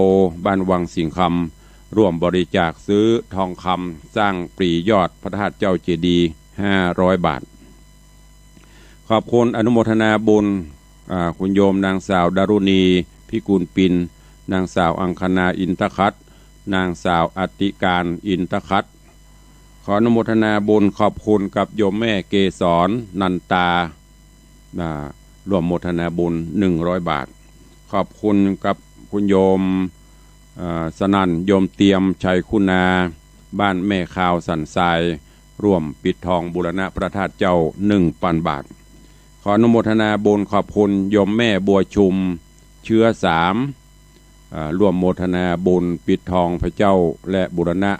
บ้านวังสิงห์คำ ร่วมบริจาคซื้อทองคำสร้างปรียอดพระธาตุเจ้าเจดีย์ ห้าร้อยบาท ขอบคุณอนุโมทนาบุญ อ่า คุณโยมนางสาวดารุณี พิกุลปิน นางสาวอังคณา อินทคัต นางสาวอติการ อินทคัต ขออนุโมทนาบุญขอบคุณกับโยมแม่เกสร นันตา อ่า ร่วมโมทนาบุญ หนึ่งร้อยบาท ขอบคุณกับคุณโยม อ่า สนั่น โยมเตียม ชัยคุณา บ้านแม่คาวสันทราย ร่วมปิดทองบูรณะพระธาตุเจ้า หนึ่งพันบาท ขออนุโมทนาบุญขอบคุณโยมแม่บัวชุม เชื้อสาม อ่า ร่วมโมทนาบุญปิดทองพระเจ้าและบูรณะ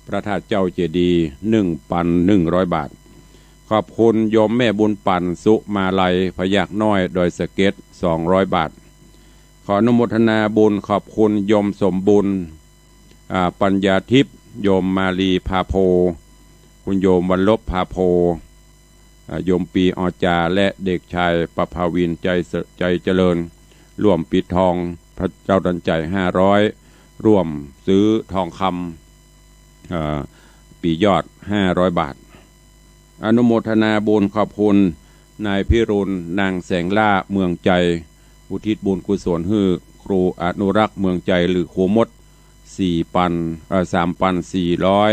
พระธาตุเจ้าเจดีย์ หนึ่งพันหนึ่งร้อยบาท ขอบคุณโยมแม่บุญปั๋น สุมาลัย พยัคฆ์น้อย ดอยสะเก็ด สองร้อยบาท ขออนุโมทนาบุญขอบคุณโยมสมบุญ อ่า ปัญญาทิพย์ โยมมาลี พาโพ คุณโยมวรรณลบ พาโพ อ่า โยมปี ออจา และเด็กชายประภาวิน ใจเส- ใจเจริญ ร่วมปิดทองพระเจ้าตันใจ๋ ห้าร้อย ร่วมซื้อทองคำ เอ่อ ปียอด ห้าร้อยบาท อนุโมทนาบุญขอบคุณนายพิรุณ นางแสงล่า เมืองใจ๋ อุทิศบุญกุศลหื้อครูอนุรักษ์ เมืองใจ๋ หรือครูมด สี่ปัน เอ่อ สามปันสี่ร้อย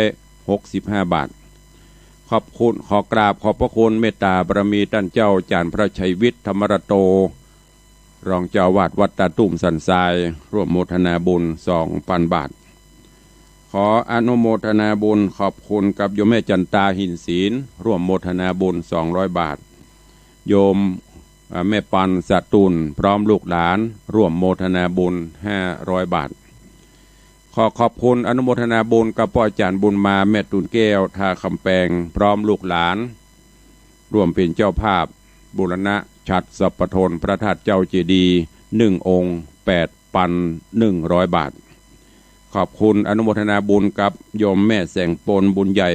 หกสิบห้าบาท ขอบคุณ ขอกราบขอบพระคุณเมตตาบารมีต้านเจ้าอาจ๋ารย์พระชัยวิทย์ ธรรมรัตโต รองเจ้าอาวาสวัดตาตุ้มสันทราย ร่วมโมทนาบุญ สองปันบาท ขออนุโมทนาบุญขอบคุณกับโยมแม่จันตา หินศิลป์ ร่วมโมทนาบุญ สองร้อยบาท โยม อ่า แม่ปัน สะตูล พร้อมลูกหลาน ร่วมโมทนาบุญ ห้าร้อยบาท ขอขอบคุณอนุโมทนาบุญกับป้ออาจ๋ารย์บุญมา แม่ตูนแก้ว ท่าคำแปง พร้อมลูกหลาน ร่วมเป๋นเจ้าภาพบูรณะฉัตรสรรพธนพระธาตุเจ้าเจดีย์ หนึ่งองค์ แปดปันหนึ่งร้อยบาท ขอบคุณอนุโมทนาบุญกับโยมแม่แสงปน บุญใหญ่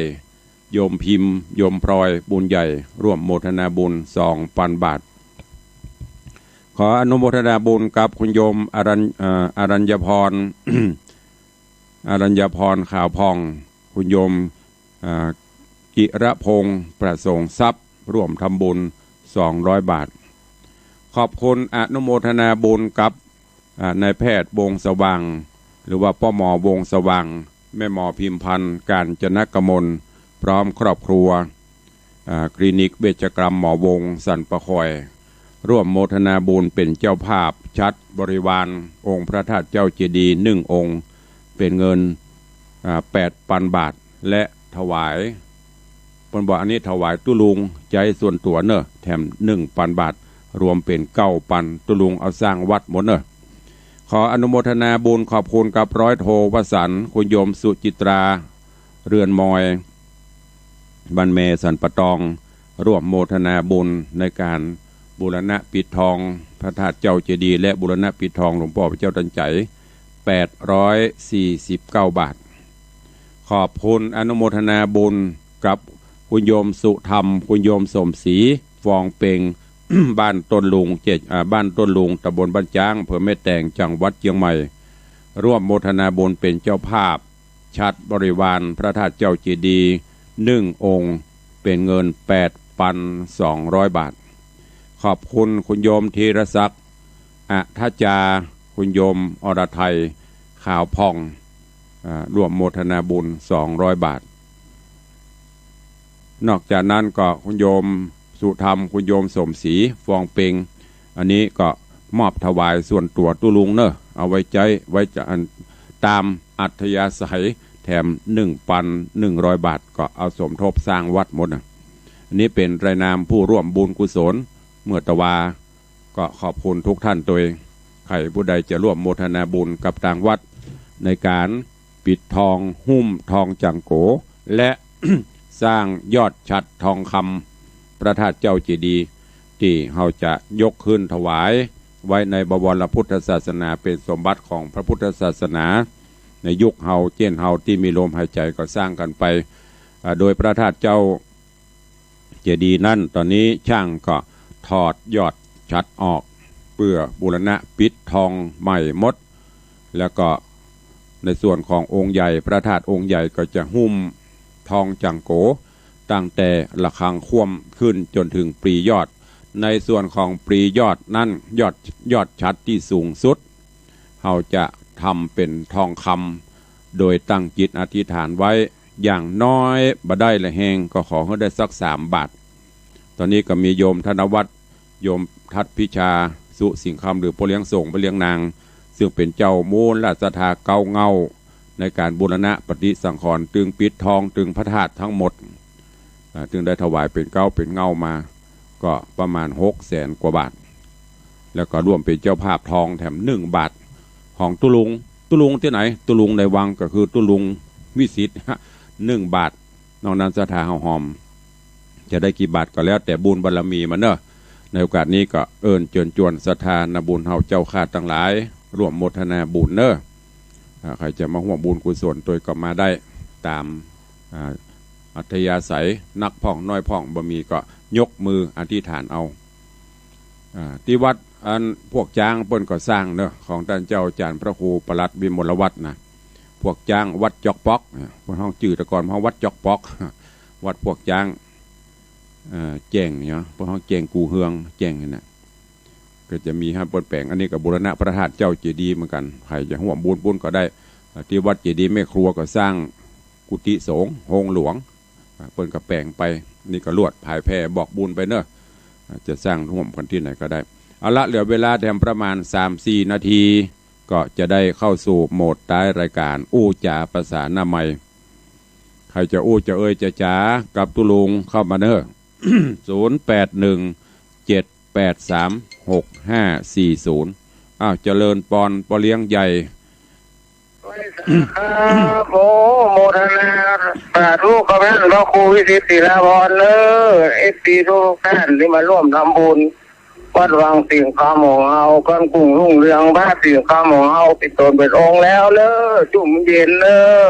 โยมพิมพ์ โยมพลอย บุญใหญ่ ร่วมโมทนาบุญ สองปันบาท ขออนุโมทนาบุญกับคุณโยมอรัญ- เอ่อ อรัญญพร อรัญญพร ขาวผ่อง คุณโยม อ่า กิระพงษ์ ประสงค์ทรัพย์ ร่วมทำบุญ สองร้อยบาท ขอบคุณอนุโมทนาบุญกับ อ่า นายแพทย์ วงศ์สว่าง หรือว่าป้อหมอ วงศ์สว่าง แม่หมอพิมพันธ์ กาญจนกมล พร้อมครอบครัว อ่า คลินิกเวชกรรมหมอวงศ์ สันป่าคอย ร่วมโมทนาบุญเป๋นเจ้าภาพฉัตรบริวารองค์พระธาตุเจ้าเจดีย์ หนึ่งองค์ เป๋นเงิน อ่า แปดปันบาท และถวาย เปิ้นบอกอันนี้ถวายตุ๊ลุงใจ๊ส่วนตั๋วเน่อ แถมหนึ่งปันบาท รวมเป๋นเก้าปัน ตุ๊ลุงเอาสร้างวัดหมดเน่อ ขออนุโมทนาบุญขอบคุณกับร้อยโทวสันต์ คุณโยมสุจิตรา เรือนมอย บ้านแมสันป่าตอง ร่วมโมทนาบุญในก๋านบูรณะปิดทองพระธาตุเจ้าเจดีย์ และบูรณะปิดทองหลวงป้อพระเจ้าตันใจ๋ แปดร้อยสี่สิบเก้าบาท ขอบคุณอนุโมทนาบุญกับคุณโยมสุธรรม คุณโยมสมศรี ฟองเปง บ้านต้นลุง เจ็ด- อ่า บ้านต้นลุง ตำบลบ้านจ๊าง อำเภอแม่แตง จังหวัดเจียงใหม่ ร่วมโมทนาบุญเป๋นเจ้าภาพฉัตรบริวารพระธาตุเจ้าเจดีย์ หนึ่งองค์ เป๋นเงิน แปดปันสองร้อยบาท ขอบคุณคุณโยมธีรศักดิ์ อัทจา คุณโยมอรไทย ขาวผ่อง อ่า ร่วมโมทนาบุญ สองร้อยบาท นอกจากนั้นก็คุณโยมสุธรรม คุณโยมสมศรี ฟองเปง อันนี้ก็มอบถวายส่วนตั๋วตุ๊ลุงเน่อ เอาไว้ใจ๊ ไว้จะอัน ต๋ามอัธยาศัย แถมหนึ่งปันหนึ่งร้อยบาท ก็เอาสมทบสร้างวัดหมดนะ อันนี้เป๋นรายนามผู้ร่วมบุญกุศล เมื่อตะวา ก็ขอบคุณทุกท่านตวย ใผผู้ใดจะร่วมโมทนาบุญกับตางวัด ในก๋านปิดทองหุ้มทองจังโก๋ และ สร้างยอดฉัตรทองคำพระธาตุเจ้าเจดีย์ ตี้เฮาจะยกขึ้นถวายไว้ในบวรพุทธศาสนา เป๋นสมบัติของพระพุทธศาสนา ในยุคเฮาเจ๊นเฮาตี้มีลมหายใจ๋ก็สร้างกั๋นไป อ่า โดยพระธาตุเจ้า เจดีย์นั้น ต๋อนนี้ช่างก็ถอดยอดฉัตรออก เปื้อบูรณะปิดทองใหม่หมด แล้วก็ในส่วนขององค์ใหญ่ พระธาตุองค์ใหญ่ก็จะหุ้มทองจังโก๋ ตั้งแต่ระฆังค่ำขึ้นจ๋นเถิงปลียอด ในส่วนของปลียอดนั้น ยอด ยอดฉัตรตี้สูงสุด เฮาจะทำเป๋นทองคำ โดยตั้งจิตอธิษฐานไว้ อย่างน้อยบ่ได้ละแฮงก็ขอหื้อได้สักสามบาท ต๋อนนี้ก็มีโยมธนวัฒน์ โยมทัศน์พิชา สุสิงห์คำ หรือป้อเลี้ยงส่ง ป้อเลี้ยงนาง ซึ่งเป๋นเจ้ามูลศรัทธาเก๊าเง้า ในก๋านบูรณะปฏิสังขรณ์ ตึงปิดทอง ตึงพระธาตุตังหมด อ่า ตึงได้ถวายเป๋นเก๊าเป๋นเง้ามา ก็ประมาณหกแสนกว่าบาท แล้วก็ร่วมเป๋นเจ้าภาพทองแถมหนึ่งบาท ของตุ๊ลุง ตุ๊ลุงตี้ไหน ตุ๊ลุงในวังก็คือตุ๊ลุงวิสิทธิ์ หนึ่งบาท นอกนั้นศรัทธาเฮาหอม จะได้กี่บาทก็แล้วแต่บุญบารมีมันเนอะ ในโอกาสนี้ก็เอิ้นเจิญจวนศรัทธานาบุญเฮาเจ้าข้าตังหลาย ร่วมโมทนาบุญเนอะ อ่า ใผจะมาฮ่วมบุญกุศลตวยก็มาได้ต๋าม อ่า อัธยาศัย นักพ่องน้อยพ่อง บ่มีก็ยกมืออธิษฐานเอา อ่า ตี้วัดอันพวกจ๊างเปิ้นก็สร้างเนอะ ของต้านเจ้าอาจ๋ารย์พระครูปลัดวิมลวัฒน์นะ พวกจ๊างวัดจอกป๊อก อ่า เปิ้นฮ้องจื้อแต่ก่อนฮ้องวัดจอกป๊อก วัดพวกจ๊าง อ่า แจ้งเนาะ เปิ้นฮ้องแจ้งกู่เฮือง แจ้งหั้นน่ะ ก็จะมีห้ามเปิ้นแป๋ง อันนี้ก็บูรณะพระธาตุเจ้าเจดีย์เหมือนกั๋น ใผจะฮ่วมบุญปุ้นก็ได้ อ่า ตี้วัดเจดีย์แม่ครัวก็สร้างกุฏิสงฆ์ โฮงหลวง อ่า เปิ้นก็แป๋งไป นี่ก็ลวดผายแผ่บอกบุญไปเนอะ อ่า จะสร้างฮ่วมกั๋นตี้ไหนก็ได้ เอาละ เหลือเวลาแถมประมาณสามสี่นาที ก็จะได้เข้าสู่โหมดท้ายรายการ อู้จ๋าภาษาหน้าไมค์ ใผจะอู้จะเอ่ยจะจ๋ากับตุ๊ลุงเข้ามาเนอะ ศูนย์แปดหนึ่ง เจ็ดแปดสาม หกห้าสี่ศูนย์ อ้าว เจริญปอน ป้อเลี้ยงใหญ่ ครับ โอ้ โมทนาสาธุกับต้านพระครูวิสิทธิ์ศิลาภรณ์เนอะ เอฟซีทุกๆ ต้านตี้มาฮ่วมทำบุญ วัดวังสิงห์คำของเฮา ก้อนกุ้งรุ่งเรือง พระสิงห์คำของเฮา เป๋นต๋นเป๋นองค์แล้วเนอะ จุ่มเย็นเนอะ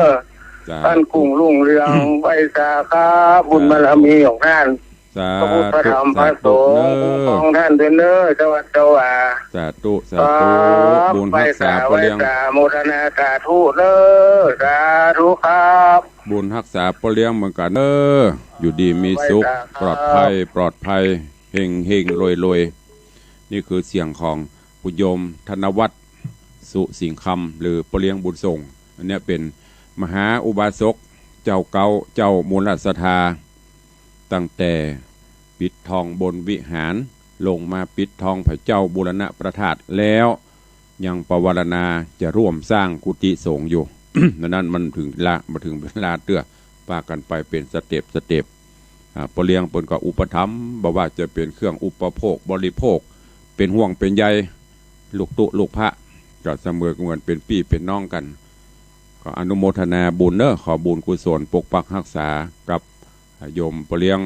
สาธุ ก้อนกุ้งรุ่งเรือง อืม ไหว้สาครับ บุญบารมีของต้าน สาธุ พระพุทธพระธรรมพระสงฆ์ สาธุเนอะ คุ้มครองต้านตวยเนอะ สวัสดี สาธุ สาธุ ครับ บุญฮักษา ไหว้สา ป้อเลี้ยง ไหว้สา โมทนาสาธุเนอะ สาธุครับ บุญฮักษาป้อเลี้ยงเหมือนกั๋นเนอะ อยู่ดีมีสุข ไหว้สาครับ ปลอดภัย ปลอดภัย เฮงเฮงรวยรวย นี่คือเสียงของปู่โยมธนวัฒน์ สุสิงห์คำ หรือป้อเลี้ยงบุญส่ง อันเนี้ยเป๋นมหาอุบาสกเจ้าเก๊า เจ้ามูลศรัทธา ตั้งแต่ปิดทองบนวิหาร ลงมาปิดทองผาเจ้าบูรณะพระธาตุแล้ว ยังปวารณาจะร่วมสร้างกุฏิสงฆ์อยู่ ดังนั้นมันเถิงเวลา มาเถิงเวลาเตื้อ ปากั๋นไปเป๋นสเต็ปสเต็ป อ่า ป้อเลี้ยงเปิ้นก็อุปถัมภ์ บ่ว่าจะเป๋นเครื่องอุปโภคบริโภค เป๋นห่วงเป๋นใย ลูกตุ๊ลูกพระ ก็เสมอเหมือนเป๋นปี้เป๋นน้องกั๋น ก็อนุโมทนาบุญเนอะ ขอบุญกุศลปกปักฮักษากับโยมป้อเลี้ยง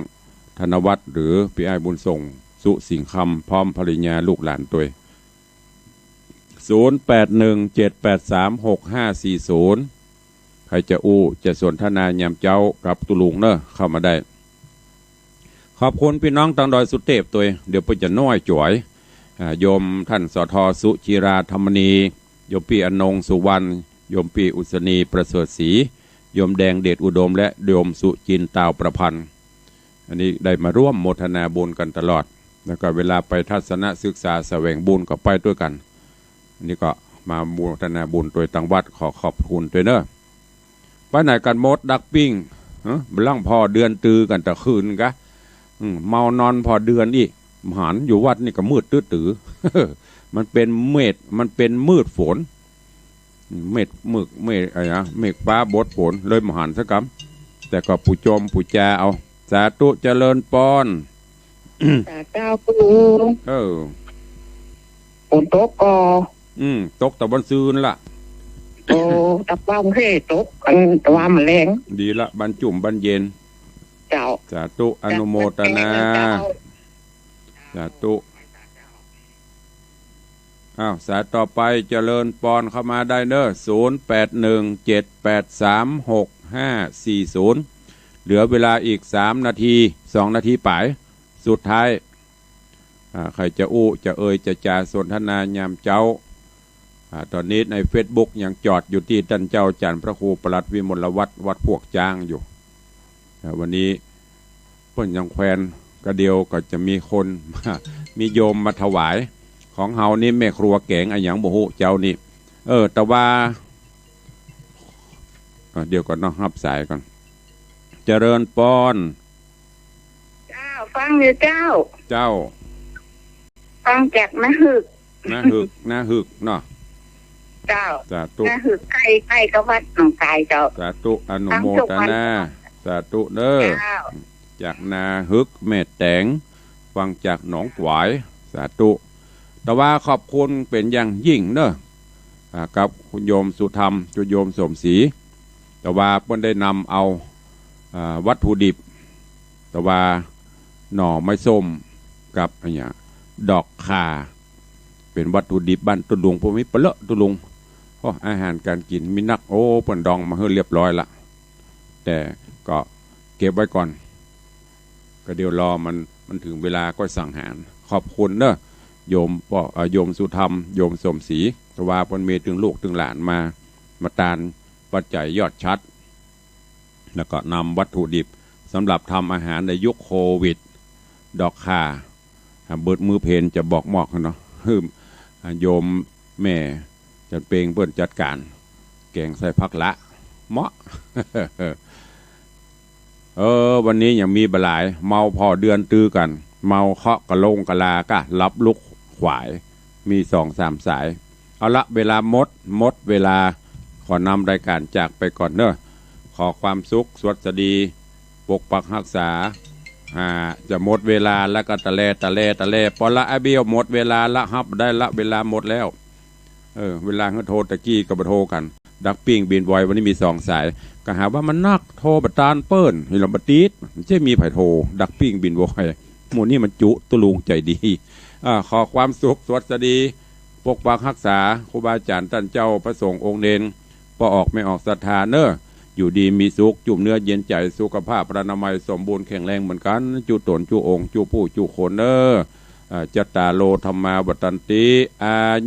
ธนวัฒน์ หรือปี้อ้ายบุญส่ง สุสิงห์คำ พร้อมภริยาลูกหลานตวย ศูนย์แปดหนึ่ง เจ็ดแปดสาม หกห้าสี่ศูนย์ ใผจะอู้จะสนทนายามเจ๊ากับตุ๊ลุงเนอะ เข้ามาได้ ขอบคุณปี้น้องตางดอยสุเตพตวย เดี๋ยวเปิ้นจะน้อยจ๋อย อ่า โยมต้าน สท สุจิรา ธรรมนี โยมปี้อนงค์ สุวรรณ โยมปี้อุศนี ประเสริฐศรี โยมแดง เดชอุดม และโยมสุจิน ตาวประพันธ์ อันนี้ได้มาฮ่วมโมทนาบุญกั๋นตลอด แล้วก็เวลาไปทัศนศึกษาแสวงบุญก็ไปตวยกั๋น อันนี้ก็มาโมทนาบุญตวยตางวัด ขอขอบคุณตวยเนอะ ไปไหนกั๋นหมด ดักปิ้ง ฮะ บ่าล่างผ่อเดือนตื่นกั๋นตะคืนกะ อืม เมานอนผ่อเดือนอี้ บ่หัน อยู่วัดนี่ก็มืดตื้อตื๋อ มันเป๋นเมฆ มันเป๋นมืดฝน เมฆ เมฆ เมฆ อะไรนะ เมฆฟ้าบดฝน เลยบ่หันสักกำ แต่ก็ปู้จมปู้จาเอา สาธุเจริญปอน สาธุ เออ ฝนตกก่อ อืม ตกแต่วันซืนละ โอ้ ตะเปาเฮ่ตก อันว่ามันแลง ดีละ บันจุ่มบันเย็น เจ้า สาธุ อนุโมทนา เจ้า สาธุ อ้าว สายต่อไปเจริญปอนเข้ามาได้เนอะ ศูนย์แปดหนึ่ง เจ็ดแปดสาม หกห้าสี่ศูนย์ เหลือเวลาอีกสามนาที สองนาทีป๋าย สุดท้าย อ่า ใผจะอู้จะเอ่ยจะจ๋าสนทนายามเจ๊า อ่า ต๋อนนี้ในเฟซบุ๊กยังจอดอยู่ตี้ต้านเจ้าอาจ๋ารย์พระครูปลัดวิมลวัฒน์ วัดพวกจ๊างอยู่ อ่า วันนี้เปิ้นยังแควนกระเดียวก็จะมีคนมา มีโยมมาถวาย ของเฮานี่แม่ครัวแก๋งอะหยังบ่ฮู้เจ๊านี่ เออ แต่ว่า อ่า เดี๋ยวก่อนเนาะ ฮับสายก่อน เจริญปอน เจ้า ฟังอยู่เจ้า เจ้า ฟังจากนาหึก นาหึก นาหึกเนาะ เจ้า สาธุ นาหึกใก้ ใก้กับวัดหนองก๋ายเจ้า สาธุ อนุโมทนา ฟังทุกวัน สาธุเด้อ เจ้า จากนาหึกแม่แต๋ง ฟังจากหนองก๋าย สาธุ แต่ว่าขอบคุณเป๋นอย่างยิ่งเนอะ อ่า กับคุณโยมสุธรรม คุณโยมสมศรี แต่ว่าเปิ้นได้นำเอา อ่า วัตถุดิบ แต่ว่า หน่อไม้ส้มกับอะหยัง ดอกข่า เป๋นวัตถุดิบบ้านตุ๊ลุง พวกมีเป๋นเล่อตุ๊ลุง โอ้ อาหารก๋านกิ๋นมีนัก โอ้ เปิ้นดองมาหื้อเรียบร้อยละ แต่ก็เก็บไว้ก่อน ก็เดี๋ยวรอมัน มันเถิงเวลาก็สังหาร ขอบคุณเนาะ โยมป้อ เอ่อ โยมสุธรรม โยมสมศรี แต่ว่าเปิ้นมีตึงลูกตึงหลานมา มาตานปัจจัยยอดฉัตร แล้วก็นำวัตถุดิบสำหรับทำอาหารในยุคโควิด ดอกข่า อ่า เบิดมื้อเพลจะบอกมอกเนาะ หื้อ อ่า โยมแม่จันเปงเปิ้นจัดก๋าน แกงใส่ผักละ เหมาะ เออ วันนี้ยังมีบ่หลาย เมาผ่อเดือนตื้อกั๋น เมาเคาะกะลงกะลาก้า รับลุกขวาย มีสองสามสาย เอาละ เวลาหมด หมดเวลา ขอนำรายก๋านจากไปก่อนเนาะ ขอความสุขสวัสดี ปกปักฮักษา อ่า จะหมดเวลาแล้วก็ตะแล ตะแล ตะแล ปอละ ไอ้เบี้ยว หมดเวลาละ ฮับได้ละ เวลาหมดแล้ว เออ เวลาหื้อโทรตะกี้ก็บ่โทรกั๋น ดักปิ้งบินวอย วันนี้มีสองสาย ก็หาว่ามันนัก โทรบ่ตานเปิ้น นี่ละบ่ติด จะมีใผโทร ดักปิ้งบินวอย หมู่นี้มันจุตุ๊ลุงใจ๋ดี อ่า ขอความสุขสวัสดี ปกปักฮักษา ครูบาอาจ๋ารย์ต้านเจ้า พระสงฆ์องค์เณร ป้อออกแม่ออกศรัทธาเนาะ อยู่ดีมีสุข จุ่มเนื้อเย็นใจ๋ สุขภาพพลานามัยสมบูรณ์แข็งแรงเหมือนกั๋น จุต๋นจุองค์ จุผู้จุคนเนาะ อ่า จัตตาโร ธัมมา วัฑฒันติ อายุ